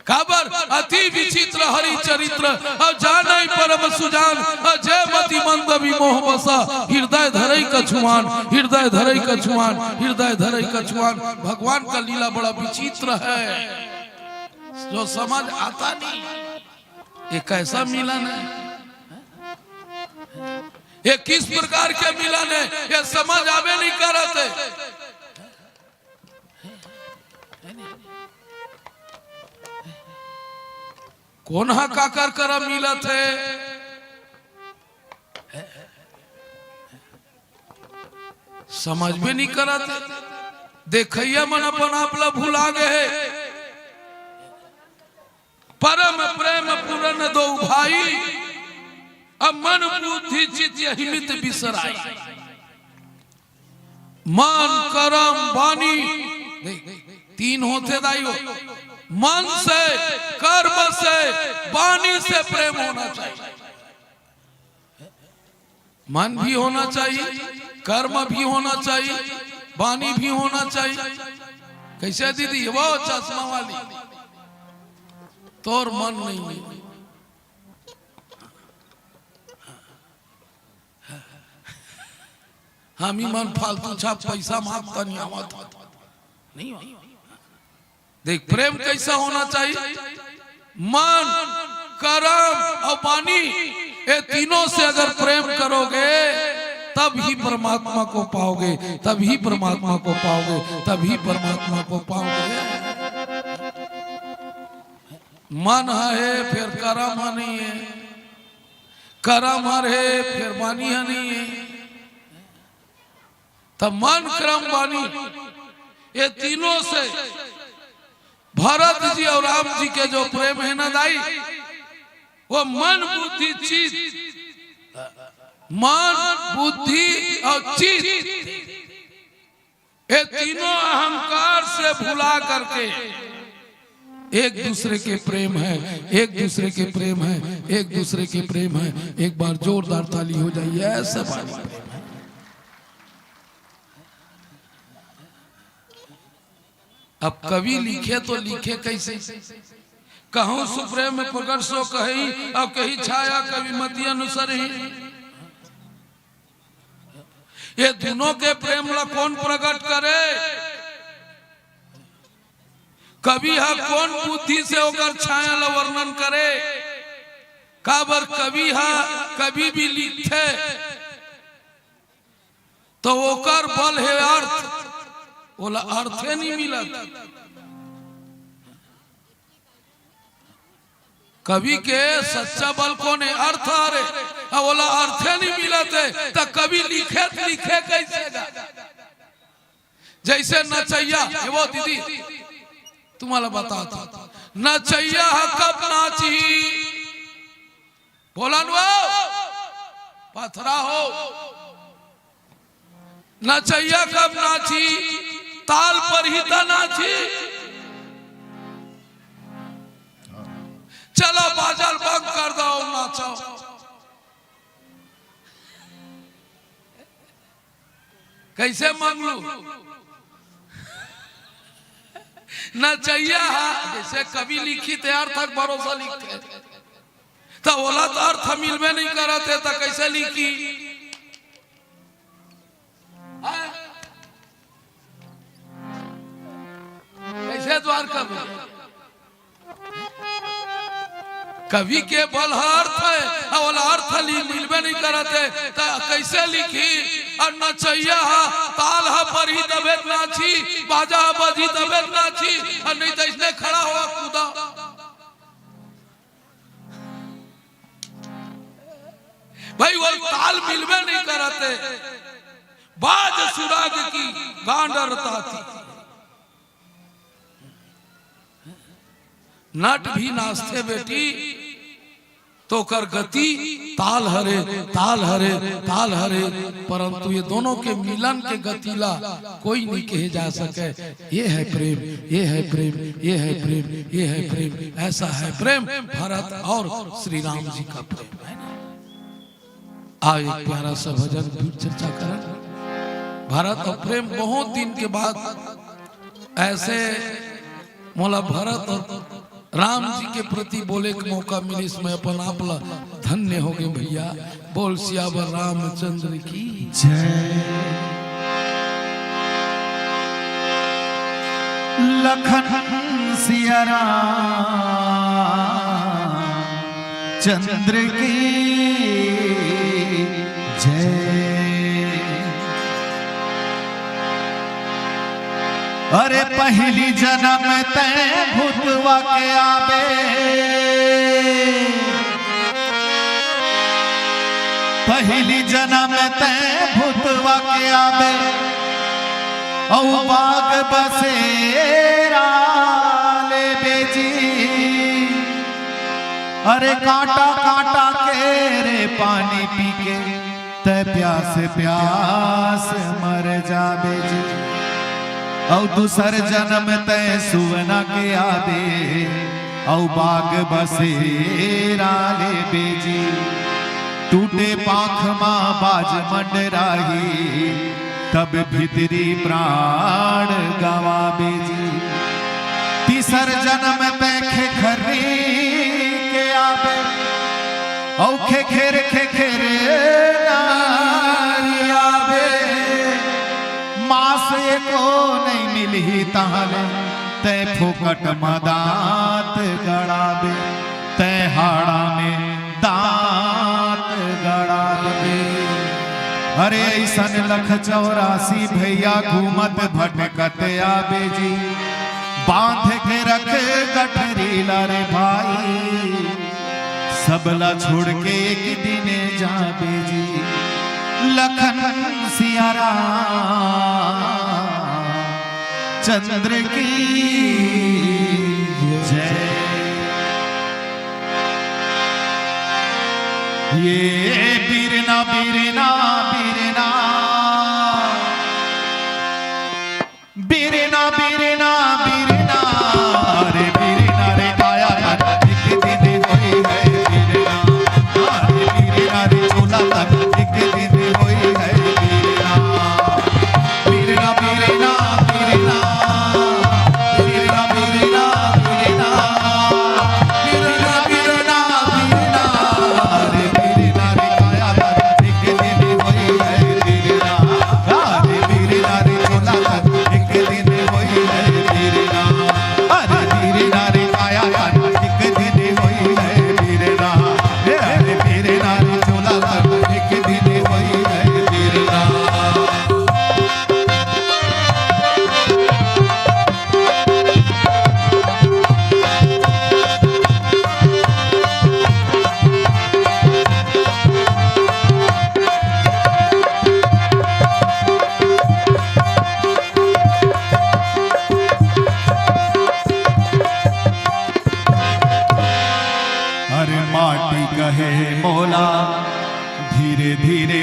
काबर अति विचित्र हरि चरित्र, अउ जानइ परम सुजान, अउ जे मति मंद विमोह बसा, हृदय धरइ कछुआन, हृदय धरइ कछुआन, हृदय धरइ कछुआन। भगवान का लीला बड़ा विचित्र है, जो समझ आता नहीं। ये कैसा मिलन है? ये किस प्रकार के मिलन है? ये समझ आबे नहीं करत है। कोन ह काकर करा मिलत हे, समझबे नहीं करत हे। देखइया मन अपन आप ला भुला गए हे। परम प्रेम पूरन दो भाई, अब मन बुद्धि चित यही मित बिसराई। मन, करम, बानी, देख, तीन होथे दाई हो। मन से, कर्म से, बानी से प्रेम होना चाहिए। मन भी होना चाहिए, कर्म भी होना चाहिए, बानी भी होना चाहिए। कैसे दीदी, वो चश्मा वाली, तोर मन नहीं है। हमी मन फालतू छाप पैसा मांगता नहीं आवत। नहीं हो। देख, प्रेम कैसा होना चाहिए? मन, कर्म अउ बानी, ये तीनों से अगर प्रेम करोगे, तब ही परमात्मा को पाओगे, तब ही परमात्मा को पाओगे, तब ही परमात्मा को पाओगे। मन ह हे, फेर करम ह नहीं है, करम हर हे, फेर बानी ह नहीं है। त मन, करम, बानी, ये तीनों से भरत जी अउ राम जी के जो प्रेम हे ना दाई, वो मन, बुद्धि, चित, मन, बुद्धि अउ चित, ये तीनों अहंकार से भुला करके एक दूसरे के प्रेम है, एक दूसरे के प्रेम है, एक दूसरे के प्रेम है। एक बार जोरदार ताली हो जाइए, ऐसे बात। अब कवि लिखे तो लिखे कैसे? कहूं सुप्रेम प्रगट सो कही, अब कही छाया कवि मति अनुसरही। ये दोनों के प्रेम ला कोन प्रगट करे? कवि ह कोन बुद्धि से ओकर छाया ला वर्णन करे? काबर कवि ह कभी भी लिखथे तो ओकर बल हे अर्थ, ओला अर्थे नहीं मिलत। कवि के सच्चा बल कोन हे? अर्थ हरे। अब ओला अर्थे नहीं मिलत हे, त कवि लिखे त लिखे कैसे गा? जैसे नचैया, ये वो दीदी, तुम्हाला बतात हँव, नचैया ह कब नाचही? बोला न वो, पथरा हो। नचैया कब नाचही? ताल परही त नाचही। चलो बाजा ल बंद कर दो, नाचो। कैसे मंगलू? नचैया ह, जैसे कवि लिखही त अर्थ के भरोसा लिखथे, त ओला त अर्थ मिलबे नहीं करत हे, त कैसे लिखही? हाँ? कैसे द्वारका में? कवि के बल ह अर्थ हे, अउ ओला अर्थ ली मिलबे नहीं करत हे, त कैसे लिखही? अउ नचैया ह, ताल ह परही तभे त नाचही, बाजा ह बजही तभे त नाचही, अउ नहीं त इसने खड़ा होवा कूदा। भाई, वो ताल मिलबे नहीं करत हे। बाज सुराग की गांडर ताती। नट भी नाचथे बेटी, त ओकर गति ताल हरे, ताल हरे, ताल हरे, परंतु ये दोनों के मिलन के गति ला कोई नहीं कहे जा सके। ये है प्रेम, ये है प्रेम, ये है प्रेम, ये है प्रेम। ऐसा है प्रेम भरत और श्री राम जी का प्रेम, है ना? आओ एक प्यारा सा भजन फिर चर्चा करन। भरत अउ प्रेम, बहुत दिन के बाद ऐसे मोला भरत अउ राम जी के प्रति बोले के मौका मिलिस, मैं अपन आप ला धन्य हो गे भैया। बोल सियावर रामचंद्र की जय। लखन सिया राम चंद्र की जय। अरे पहली जनम तैं भूतवा के आबे, पहली जनम तैं भूतवा के आबे, अउ बाग बसेरा लेबे जी। अरे कांटा कांटा के रे पानी पी के तैं प्यास प्यास मर जाबे जी। अउ दूसर जनम तैं सुवना के आबे, अउ बाग बसेरा लेबे जी। टूटे पांख मा बाज मंडराही, तब भीतरी प्राण गवाबे जी। तीसर जनम तैं खेखरी के आबे, अउ खेखेर खेखेर नारी आबे। मांस एको नहीं मिलही तहां ले, तैं फोकट म दांत गड़ाबे। तैं हाड़ा में दांत गड़ाबे। अरे अइसन लख चौरासी भैया घूमत भटकत आबे जी। बांध के रख गठरी ला रे भाई, सबला छोड़ के एक दिन जाबे जी। लखन सिया राम चंद्र की जय। ये बिरना, बिरना, बिरना, बिरना, बिरना, बिरना, अरे बिरना रे काया तन एक दिन होई है बिरना, अरे बिरना रे चोला तन एक दिन होई है बिरना। बिरना, बिरना, बिरना, बिरना, बिरना, बिरना, बिरना, बिरना, बिरना, अरे बिरना रे काया तन एक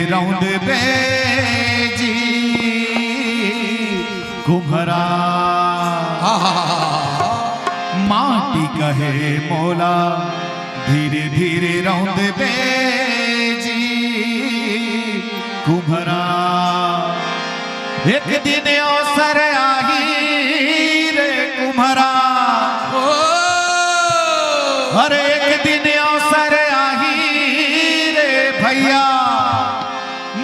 रौंदबे जी कुम्हरा। माटी कहे मोला धीरे धीरे रौंदबे जी कुम्हरा। एक दिन अवसर आही रे कुम्हरा। अरे एक दिन अवसर आही रे भैया,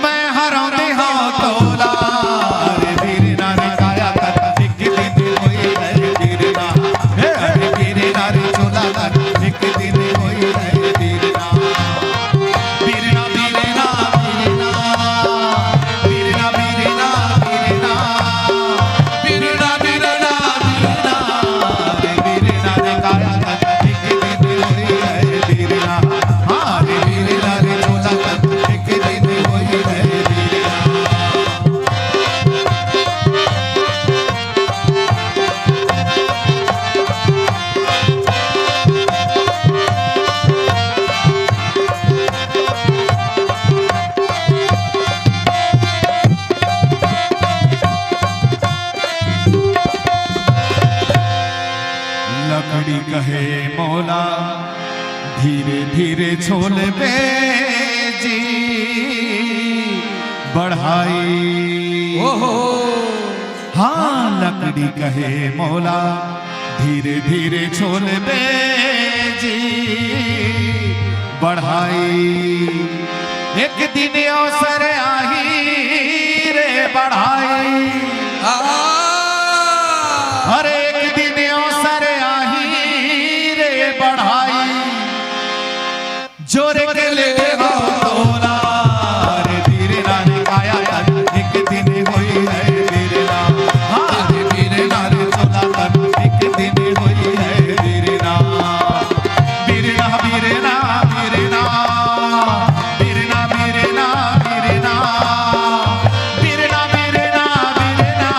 मैं हरौंदे हौं तोला। अरे बिरना रे काया कर, एक दिन होई रे बिरना। हे अरे बिरना रे चोला कर, एक दिन होई रे बिरना। बिरना, बिरना, बिरना। बिरना, बिरना, बिरना। बिरना, बिरना, बिरना। अरे बिरना रे काया कर, एक दिन होई रे बिरना। हाँ रे बिरना रे चोला कर, एक दिन होई रे बिरना। लकड़ी कहे मोला धीरे धीरे छोलबे जी बढ़ाई। ओहो। हाँ लकड़ी कहे मोला धीरे धीरे छोलबे जी बढ़ाई। एक दिन अवसर आही रे बढ़ाई। अरे एक दिन अवसर आही रे बढ़ाई। जोर के ले हो तोला। अरे बिरना रे काया कर, एक दिन होई रे बिरना। हाँ रे बिरना रे चोला कर, एक दिन होई रे बिरना। बिरना, बिरना, बिरना। बिरना, बिरना, बिरना। बिरना, बिरना, बिरना।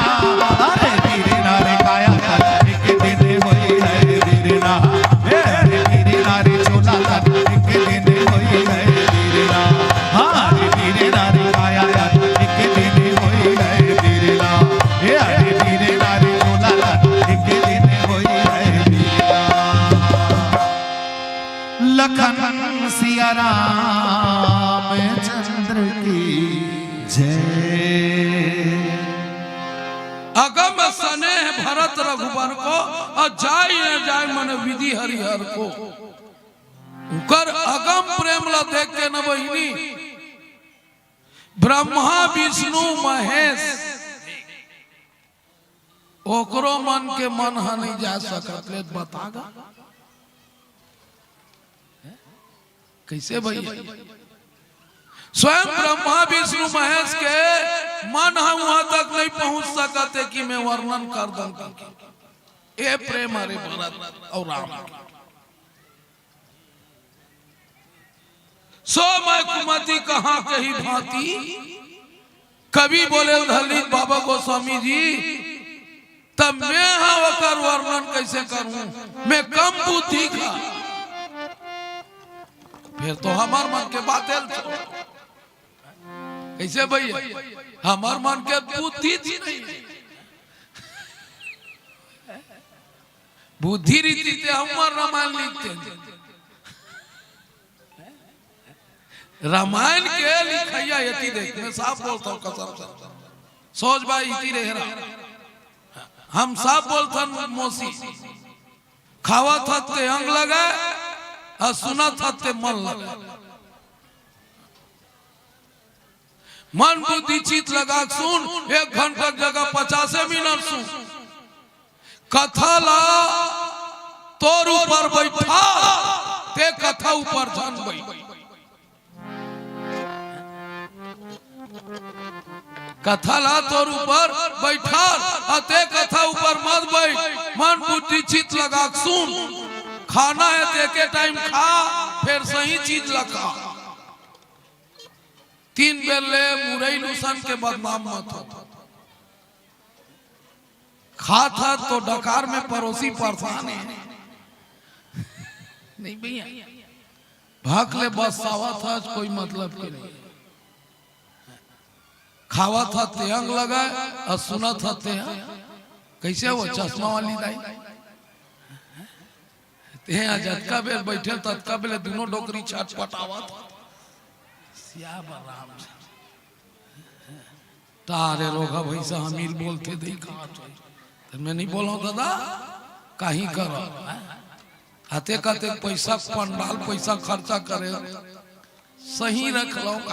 अरे बिरना रे काया कर, एक दिन होई रे बिरना। ए रे बिरना रे चोला कर, एक दिन होई रे बिरना। हाँ रे बिरना रे काया कर, एक दिन होई रे बिरना। ए रे बिरना रे चोला कर, एक दिन होई रे बिरना। लखन सिया रामचंद्र की जय। अगम स्नेह भरत रघुबर को, अउ जाय न जाय मन विधि हरिहर को। उकर अगम प्रेम ला देख के न बहिनी, ब्रह्मा विष्णु महेश, ओकरो मन के मन ह नइ जा सकत ले, बता गा। कइसे भइया? स्वयं ब्रह्मा विष्णु महेश के मन ह उहाँ तक नइ पहुँच सकत हे कि मैं वर्णन कर दंव। ए प्रेम हरे भरत अउ राम के। सो मैं कुमति कहाँ कही भांति, कवि बोले धरलीस बाबा गोस्वामी जी, तब मैं हा ओकर वर्णन कइसे करूं, मैं कम बुद्धि का। फेर तो हमर मन के बात हे। कइसे भइया, हमर मन के बुद्धि जी नइ हे। बुद्धि रहितिस ते हमर रामायण लिखतेन। रामायण के लिखइया एती देख, मैं साफ बोलत हंव कसम से। सोच भाई एती रहे रहा। हम साफ बोलथन मौसी। खावत हस ते अंग लगे, अउ सुनत हस ते मन लगे। मन बुद्धि चित लगा के सुन, एक घंटा के जगह पचासे मिनट सुन। कथा ला तोर ऊपर बइठार, ते कथा ऊपर झन बइठ। कथा ला तोर ऊपर बइठार, अउ ते कथा ऊपर मत बइठ। मन बुद्धि चित लगा के सुन। खाना हे ते एके टाइम खा, फेर सही चीज ला खा। तीन बेर ले मुरई लूसन के बदनाम मत हो। खात हस तो डकार में परोसी परेशान हे। नहीं भइया, भक ले बसावत हस, कोई मतलब के नहीं। खावत ह ते अंग लगाए, अउ सुनत ह ते ह। कइसे हो चश्मा वाली दाई? ते ह जतका बेर बइठे, ततका बेर दूनों डोकरी छटपटावत। सियावर रामचंद्र। तारे रोगहा भइसा अमीर बोलथे, दई कहा तो। त मैं नइ बोलंव दादा, काहीं करव। अतेक अतेक पइसा, पंडाल पइसा खर्चा करे, सही रख लंव।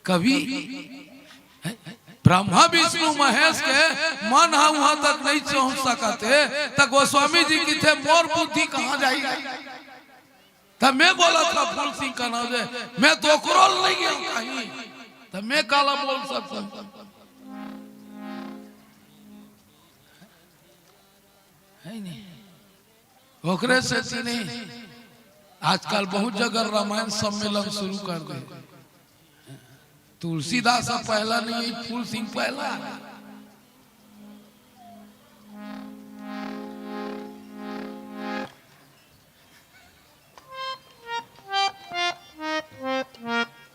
कवि, ब्रह्मा विष्णु महेश के मन ह उहां तक नइ पहुंच सकत हे, त गोस्वामी जी कहिथे, "मोर बुद्धि कहां जाही?" त मैं बोलत हंव फूल सिंह का नांव ले, मैं तो ओकरो ले नइ गेंव कहीं, त मैं काला बोल सकंव? हे नहीं? ओकरे सेती नहीं, आजकल बहुत जगह रामायण सम्मेलन शुरू कर दे। तुलसीदास अब पहला नहीं, फूल सिंह पहला।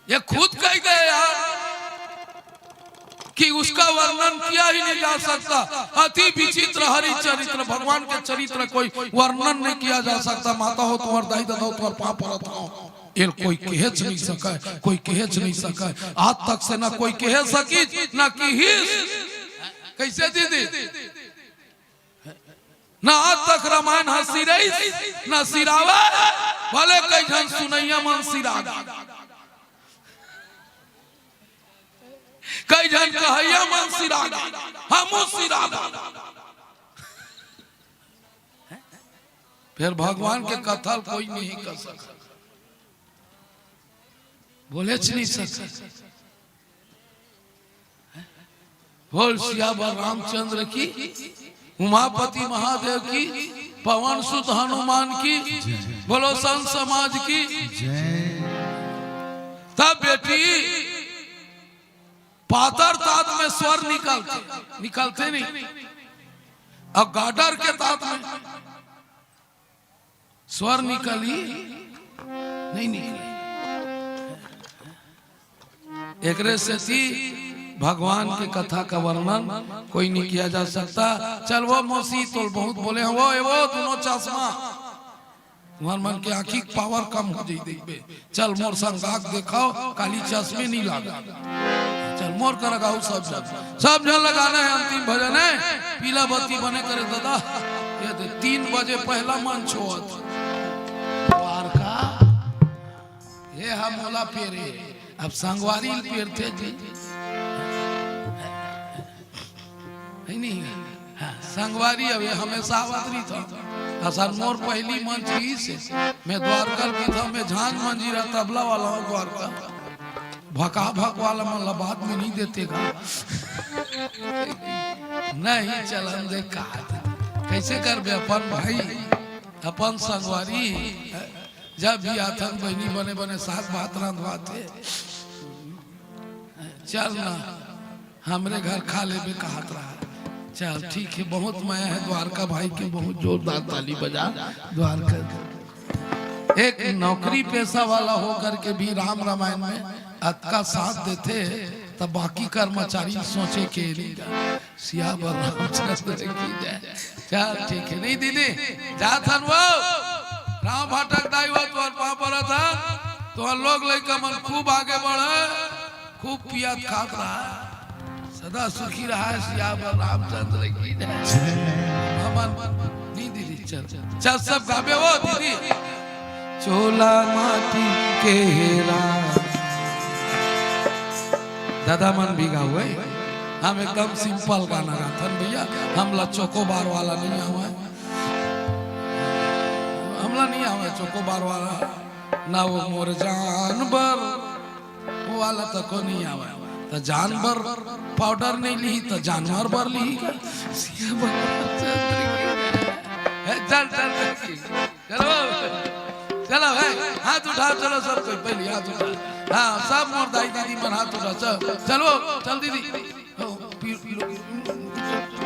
ये खुद कह गए यार कि उसका वर्णन किया ही नहीं जा सकता। अति विचित्र हरि चरित्र, भगवान के चरित्र कोई वर्णन नहीं किया जा सकता। माता हो तुम्हार, दाई ददा हो तुम्हार, पांव परत हंव। एला कोई कहेच नहीं सकय, कोई कहेच नहीं सकय। आज तक से ना कोई कहे सकिस, ना किहिस। कइसे दीदी? ना आज तक रामायण ह सिराइस, ना सिरावय, भले कई झन सुनइया मन सिरा गे, कई झन कहइया मन सिरा गे, हमू सिरा गे। फेर भगवान के कथा ल कोई नहीं कर सकय, बोलेच नहीं सकय। बोल सियावर रामचंद्र की, उमापति महादेव की, पवन सुत हनुमान की, बोलो संत समाज की। जय। तब बेटी, पातर तात में स्वर निकलथे, निकलथे नहीं, अउ गाडर के तात में स्वर निकलही, नहीं निकलही। एकरे सेती भगवान के कथा का वर्णन कोई नहीं किया जा सकता। चल वो मौसी, तोल बहुत बोले हंव, वो, ए वो दूनों चश्मा, तुम्हर मन के आँखी के पावर कम हो जाही, देखबे। चल मोर संग गा के देखाव, काली चश्मे नहीं लागे। चल मोर करा गाव सब झन, सब झन ला गाना हे अंतिम भजन हे, पीला बत्ती बने करे दादा। ये दे, तीन बजे पहला मंच होवत। द्वारका, ये हा मोला पेरे, अब संगवारी ल पेरथे जी। हे नहीं? हाँ, संगवारी अब ये हमेशा आवत रहिथे। असन मोर पहली मंच ही से। मैं द्वारका की था, मैं झांझ मंजीरा तबला वाला हंव द्वारका। भका भक वाला मन ला बाद में नहीं देते गा। नहीं चलन दे का। कइसे करबे अपन भाई, अपन संगवारी, जब भी आथन बहिनी बने बने साग भात रांधवाथे। चल ना, हमरे घर खा लेबे कहत रहा। चल ठीक हे, बहुत मया हे द्वारका भाई के, बहुत जोरदार ताली बजा द्वारका। एक नौकरी पेशा वाला होकर के भी राम रामायण में अतका साथ देथे, त बाकी कर्मचारी सोचे के नहीं। सियावर रामचंद्र की जय। चल ठीक हे, नहीं दीदी, जाथन वो राम भाटक दाई हो, तोर पांव परत हन, तोर लोग लइका मन खूब आगे बढ़े, खूब पियत खात रहा, सदा सुखी रहा, सियावर रामचंद्र की जय। हमन नहीं दीदी, चल, चल सब गाबे वो दीदी। चोला माटी के हेरा। दादा मन भी गावे, हम एकदम simple गाना गाथन भैया, हमला चोकोबार वाला नहीं आवे, हमला नहीं आवे चोकोबार वाला, ना वो मोर जानवर, वो वाला तो को नहीं आवे। त जानवर पाउडर नहीं लिही, त जानवर बर लिही का? सियावर रामचंद्र की। हे, चल, चल, चल। चलो, चलो, हे, हाथ उठाओ, चलो सब कोई, पहले हाथ उठाओ। हाँ, सब मोर दाई दीदी मन हाथ उठाओ, चल, चलो, चल दीदी। हो, पी-, लो,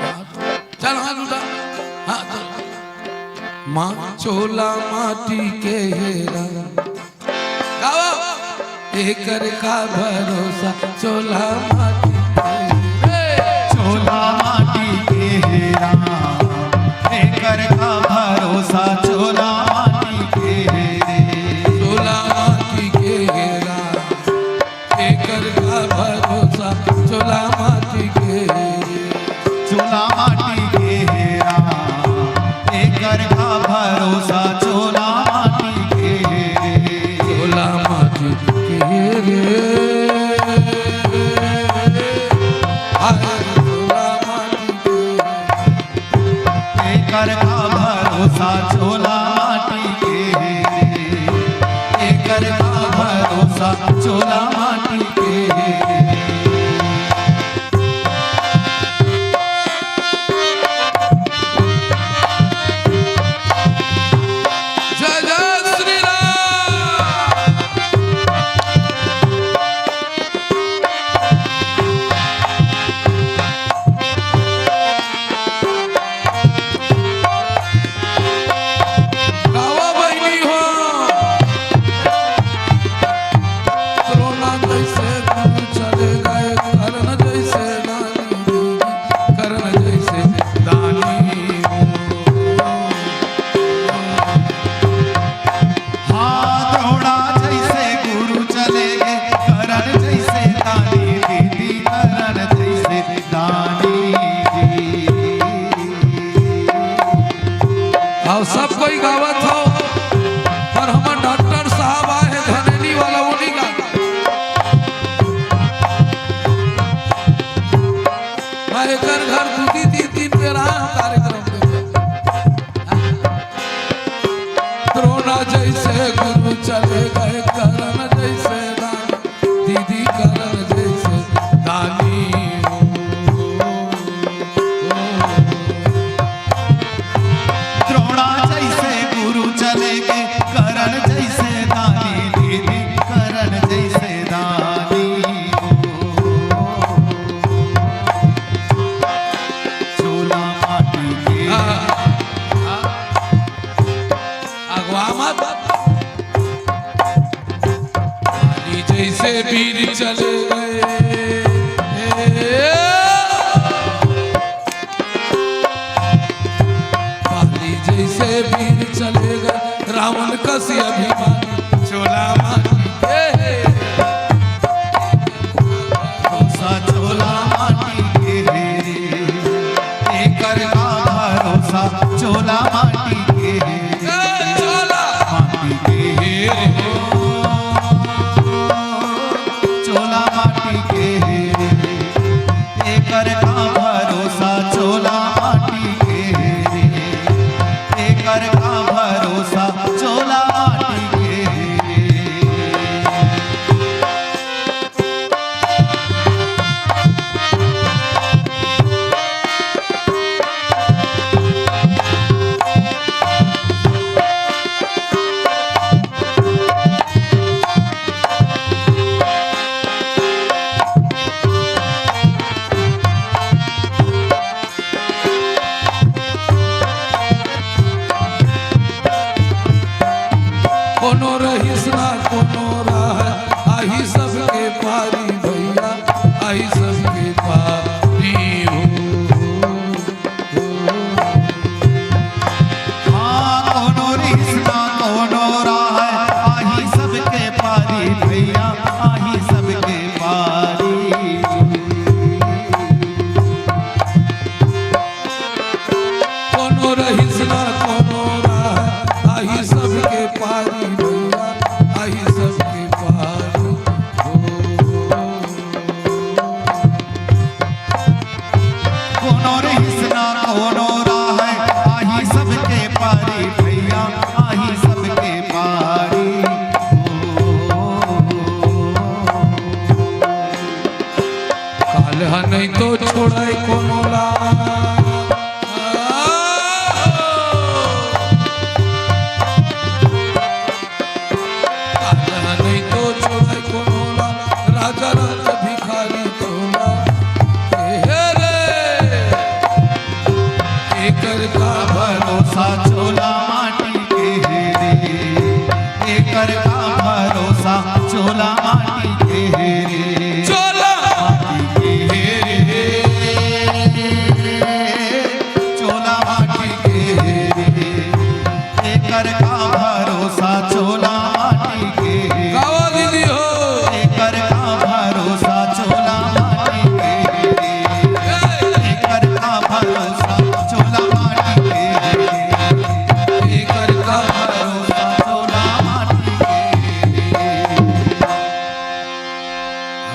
हाथ, चल हाथ उठा, हाँ, चल। माँ चोला माटी के हेरा। गाओ। एकर का भरोसा चोला माटी के, चोला माटी के हे राम। एकर का भरोसा चोला माटी के हे। चोला माटी के हे राम। एकर का भरोसा चोला माटी के। चोला माटी के हे राम। एकर का भरोसा चोला माटी के हे। चोला माटी के हे रे। हाय चोला माटी के। एकर का भरोसा चोला माटी के हे। एकर का भरोसा चोला माटी के हे। जय जय श्री राम। गावा बहिनी हो। द्रोणा जैसे गुरु चले गए, कर्ण जैसे दानी दीदी, कर्ण जैसे दानी। हाँ, द्रोणा जैसे गुरु चले गए, कर्ण जैसे दानी दीदी, कर्ण जैसे दानी जी। अउ सब कोई गावत हो, पर हमर डॉक्टर साहब आए हे धनेली वाला, वो नहीं गा। मैं एकर घर दू तीन, तीन, तीन बेर आए हँव कार्यक्रम में। द्रोणा जैसे गुरु चले गए, कर्ण जैसे दानी, दीदी कर्ण जैसे दानी हो। द्रोणा जैसे गुरु चले गए, कर्ण जैसे दानी, दीदी कर्ण जैसे दानी हो। चोला माटी के। हाँ, हाँ। अगवा मत। बाली जैसे वीर चले गए, बाली जैसे वीर चले गए, रावण कस अभिमानी, चोला माटी के। भरोसा चोला माटी के हे रे, एकर का भरोसा चोला माटी के हे रे। ए, चोला माटी के हे रे, चोला माटी के हे रे, एकर का भरोसा चोला माटी के हे रे, एकर का भरोसा चोला माटी के हे रे। कोनो रहिस ना कोनो रहय, आही सबके पारी भैया, आही सबके पारी हो। हाँ, कोनो रहिस ना कोनो रहय, आही सबके पारी भैया, आही सबके पारी। कोनो रहिस ना कोनो रहय, आही सबके पारी भैया, आही सबके पारी हो। कोनो रहिस ना कोनो रहय, आही सबके पारी भैया, आही सबके पारी हो। काल ह नहीं तो छोड़य कोनो ला। काल ह नहीं तो छोड़य कोनो ला, राजा राजा भिखारी तोला। हे रे, एकर का भरोसा चोला माटी के हे रे, एकर का भरोसा चोला माटी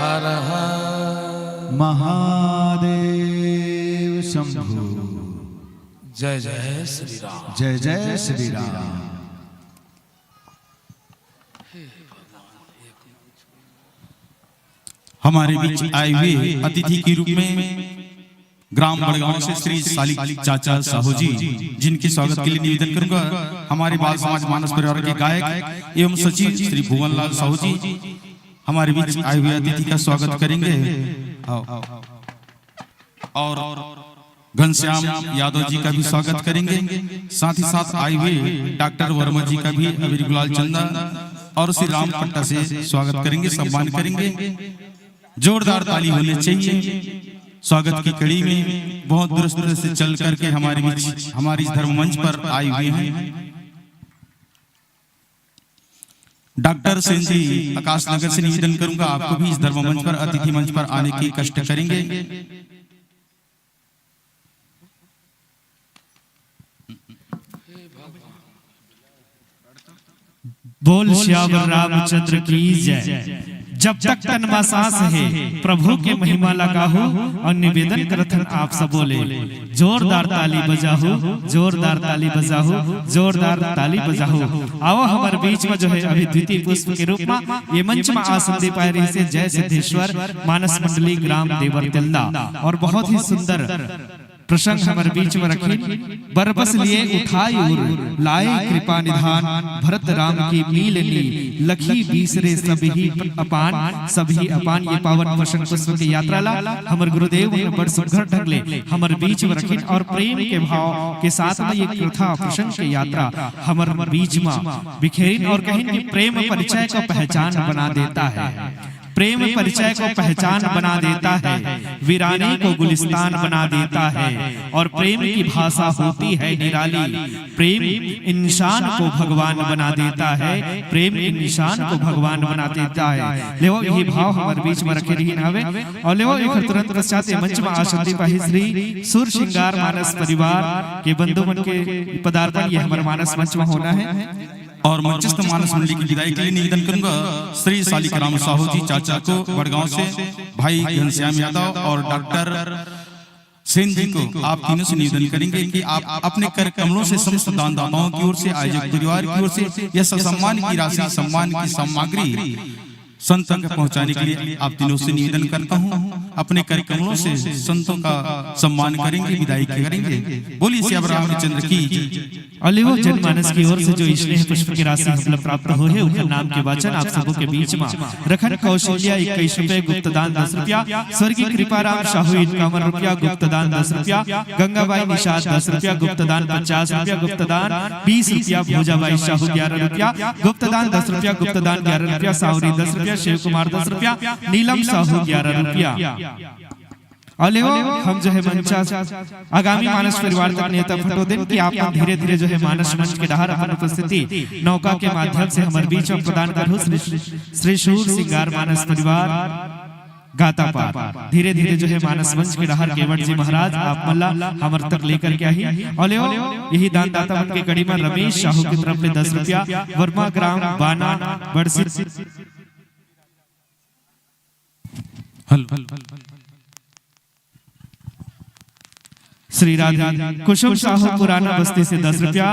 हर हर महादेव शंभु। जय जय श्री राम। जय जय श्री राम। हमारे बीच आए हुए अतिथि के रूप में ग्राम बड़गांव से श्री सालिक चाचा साहू जी, जिनके स्वागत के लिए निवेदन करूंगा हमारे बाल समाज मानस परिवार के गायक एवं सचिव श्री भुवनलाल साहू जी, हमारे बीच आए हुए अतिथि का स्वागत करेंगे। आओ। और घनश्याम यादव जी का भी स्वागत करेंगे। साथ ही साथ आए हुए डॉक्टर वर्मा जी का भी अबीर गुलाल चंदा और श्री राम पट्टा से स्वागत करेंगे, सम्मान करेंगे। जोरदार ताली होनी चाहिए। स्वागत की कड़ी में बहुत दुरुस्त से चल करके हमारे बीच, हमारे इस धर्म मंच पर आए हुए हैं। डॉक्टर सेन जी, आकाश नगर से निवेदन करूंगा, आपको भी इस धर्म मंच पर, अतिथि मंच पर आने की कष्ट करेंगे। बोल सियावर रामचंद्र की जय। जब तक तन म सांस हे, प्रभु के महिमा ला गाहू और निवेदन करथन आप सबो ले, जोरदार ताली बजाहू, जोरदार ताली बजाहू, जोरदार ताली बजाहू। आओ, हमर बीच में जो है अभी द्वितीय पुष्प के रूप में ये मंच में आसन दे पाए रही से जय सिद्धेश्वर मानस मंडली ग्राम देवर तिल्दा, और बहुत ही सुंदर प्रसंग हमर बीच में रखिन। बरबस लिए उठाई उर, लाए कृपा निधान, भरत राम की मील नी, लखी बीसरे सब ही अपान, सब ही अपान। ये पावन प्रसंग पुष्प के यात्रा ला हमर गुरुदेव ने बड़ सुघर ढंग ले हमर बीच में रखिन और प्रेम के भाव के साथ में ये कथा प्रसंग के यात्रा हमर बीच में बिखेरिन और कहिन कि प्रेम परिचय को पहचान बना देता है। प्रेम परिचय को पहचान बना देता है, वीरानी को गुलिस्तान बना देता है, और प्रेम की भाषा होती है निराली। प्रेम इंसान को भगवान बना देता है, प्रेम इंसान को भगवान बना देता है। लेवो, ये भाव हमर बीच में रखे रहिन हवे, और लेवो, एकर तुरंत पश्चात ये मंच में आसन दे पाही श्री सुर श्रृंगार मानस परिवार के बंधु मन के पदार्पण ये हमर मानस मंच में होना है। और मंचस्थ मानस मंडली की विदाई के लिए निवेदन करूंगा श्री सालिक राम साहू जी चाचा को बड़गांव से, भाई घनश्याम यादव और डॉक्टर सेन जी को आप तीनों से निवेदन करेंगे कि आप अपने कर कमलों से समस्त दानदाताओं की ओर से, आयोजक परिवार की ओर से यह ससम्मान की राशि, सम्मान की सामग्री संतों तक पहुंचाने के लिए आप तीनों से निवेदन करता हूं, अपने कर कमलों से संतों का सम्मान करेंगे, विदाई करेंगे। बोलिए सियावर रामचंद्र की जय। और लेवो जनमानस की ओर से जो स्नेह पुष्प की राशि हम लोग प्राप्त हो है, उनका नाम के वाचन आप सबों के बीच में रखन कौशल्या इक्कीस रुपए, गुप्त दान दस रुपया, स्वर्गीय कृपाराम साहू इक्यावन रुपया, गुप्त दान दस रुपया, गंगाबाई निषाद दस रुपया, गुप्त दान पचास रुपया, गुप्त दान बीस रुपया, भोजाबाई साहू ग्यारह रुपया, गुप्त दान दस रुपया, गुप्त दान ग्यारह रुपया, सावरी दस रुपया, शिव कुमार दस रुपया, नीलम साहू ग्यारह रुपया। और लेवो, हम जो है मंचा आगामी मानस परिवार तक नेता फटो दिन कि आप मन धीरे-धीरे जो है मानस मंच के डहार अपन उपस्थिति नौका के माध्यम से हमर बीच में प्रदान करहु। श्री, श्री शूर सिंगार मानस परिवार गातापार धीरे-धीरे जो है मानस मंच के डहार केवट जी महाराज आप मन ला हमर तक लेकर के आही। और लेवो, यही दानदाता मन के कड़ी में रमेश साहू की तरफ ले दस रुपया, वर्मा ग्राम बाना बड़सी हेलो। श्री राधे कुसुम साहू पुराना बस्ती से दस रुपया,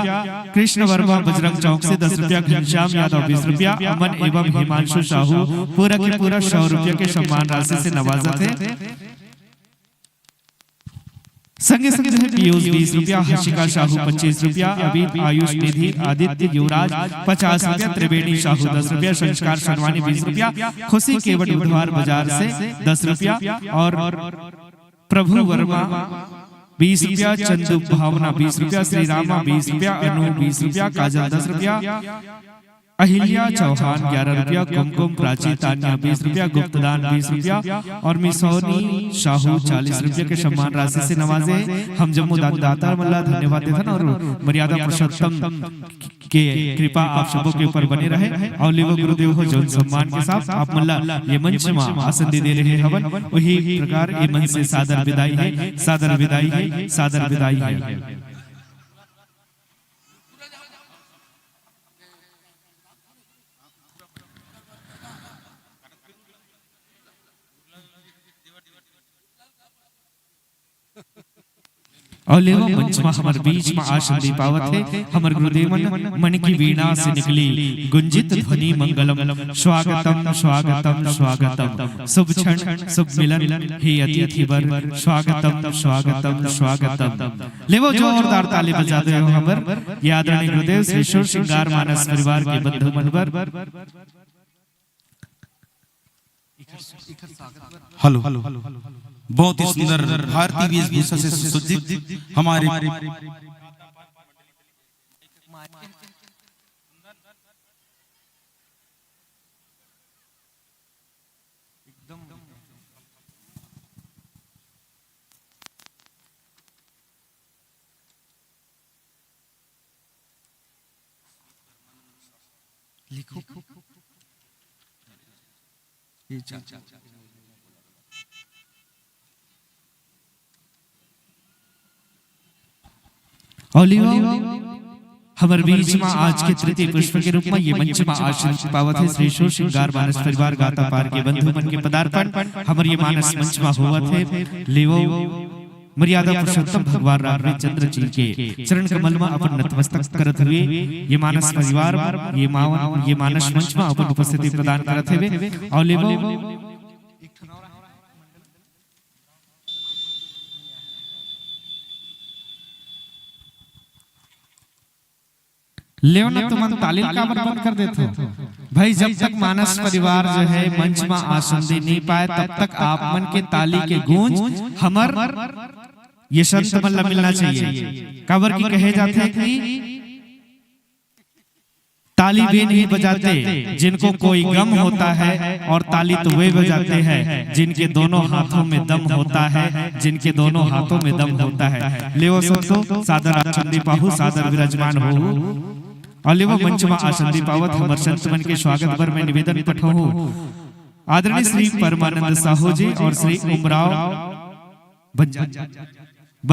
कृष्ण वर्मा बजरंग चौक से दस रुपया, घनश्याम यादव बीस रुपया, अमन एवं हिमांशु साहू पूरा के पूरा सौ रुपया के सम्मान राशि से नवाजत है। संगे संग जो है पीयूष बीस रुपया, हर्षिका साहू पच्चीस रुपया, अभी आयुष निधि आदित्य युवराज पचास रुपया, त्रिवेणी साहू दस रुपया, संस्कार सोनवानी बीस रुपया, खुशी केवट बुधवार बाजार से दस रुपया और प्रभु वर्मा बीस रुपया, चंदू भावना बीस रुपया, श्री रामा बीस रुपया, अनु बीस रुपया, काजल दस रुपया, अहिल्या चौहान ग्यारह रुपया, कुमकुम प्राची तानिया बीस रुपया, गुप्तदान बीस रुपया और मिसौनी साहू चालीस रुपया के सम्मान राशि से नवाजे। हम जम्मो दानदाता मन ला धन्यवाद देथन और मर्यादा पुरुषोत्तम के कृपा आप सबों के ऊपर बने रहे। और लेवो गुरुदेव हो, जोन सम्मान के साथ आप मन ला ये मंच मा आसन दे दे रहे हवन, वही प्रकार ये मंच से सादर विदाई है, सादर विदाई है, सादर विदाई है। अउ लेवा मंच म हमर बीच म आसन दे पावत हे हमर गुरुदेवन मन की वीणा से निकली गुंजित ध्वनि मंगलम। स्वागतम, स्वागतम, स्वागतम। शुभ क्षण, शुभ मिलन, हे अतिथि वर, स्वागतम, स्वागतम, स्वागतम। लेवो जोरदार ताली बजा दे हो हमर ये आदरणीय गुरुदेव श्री सुर श्रृंगार मानस परिवार के बंधु मन बर। हेलो, बहुत ही सुंदर भारतीय वेशभूषा से सुसज्जित हमारे लिखो। ये चा- अउ लेवा हमर बीच म आज के तृतीय पुष्प के रूप म ये मंच म आसन पावत हे श्री सुर श्रृंगार मानस परिवार गाता पार के बंधु मन के पदार्पण हमर ये मानस मंच म होवत हे। लेवो मर्यादा पुरुषोत्तम भगवान राघवेंद्र चंद्र जी के चरण कमल म अपन नतमस्तक करत हुए ये मानस परिवार, ये मावन, ये मानस मंच म अपन उपस्थिति प्रदान करत हेवे। अउ लेवो लेवो ना, तुमन ताली ल काबर बंद कर देथो? भाई, जब तक मानस परिवार जो है मंच म आसन दे नहीं पाए, तब तक आप मन के ताली के गूंज हमर ये संत मन ला मिलना चाहिए। काबर कि कहे जाथे कि ताली वे नहीं बजाते जिनको कोई गम होता है, और ताली तो वे बजाते हैं जिनके दोनों हाथों में दम होता है, जिनके दोनों हाथों में दम होता है। लेवो संतो, सादर आसन दे पाहू, सादर विराजमान हो। अउ लेवो मंच म आसन दे पावत हमर संत मन के स्वागत बर मैं निवेदन पठोहूँ आदरणीय श्री परमानंद साहू जी और श्री उमराव बंजारी।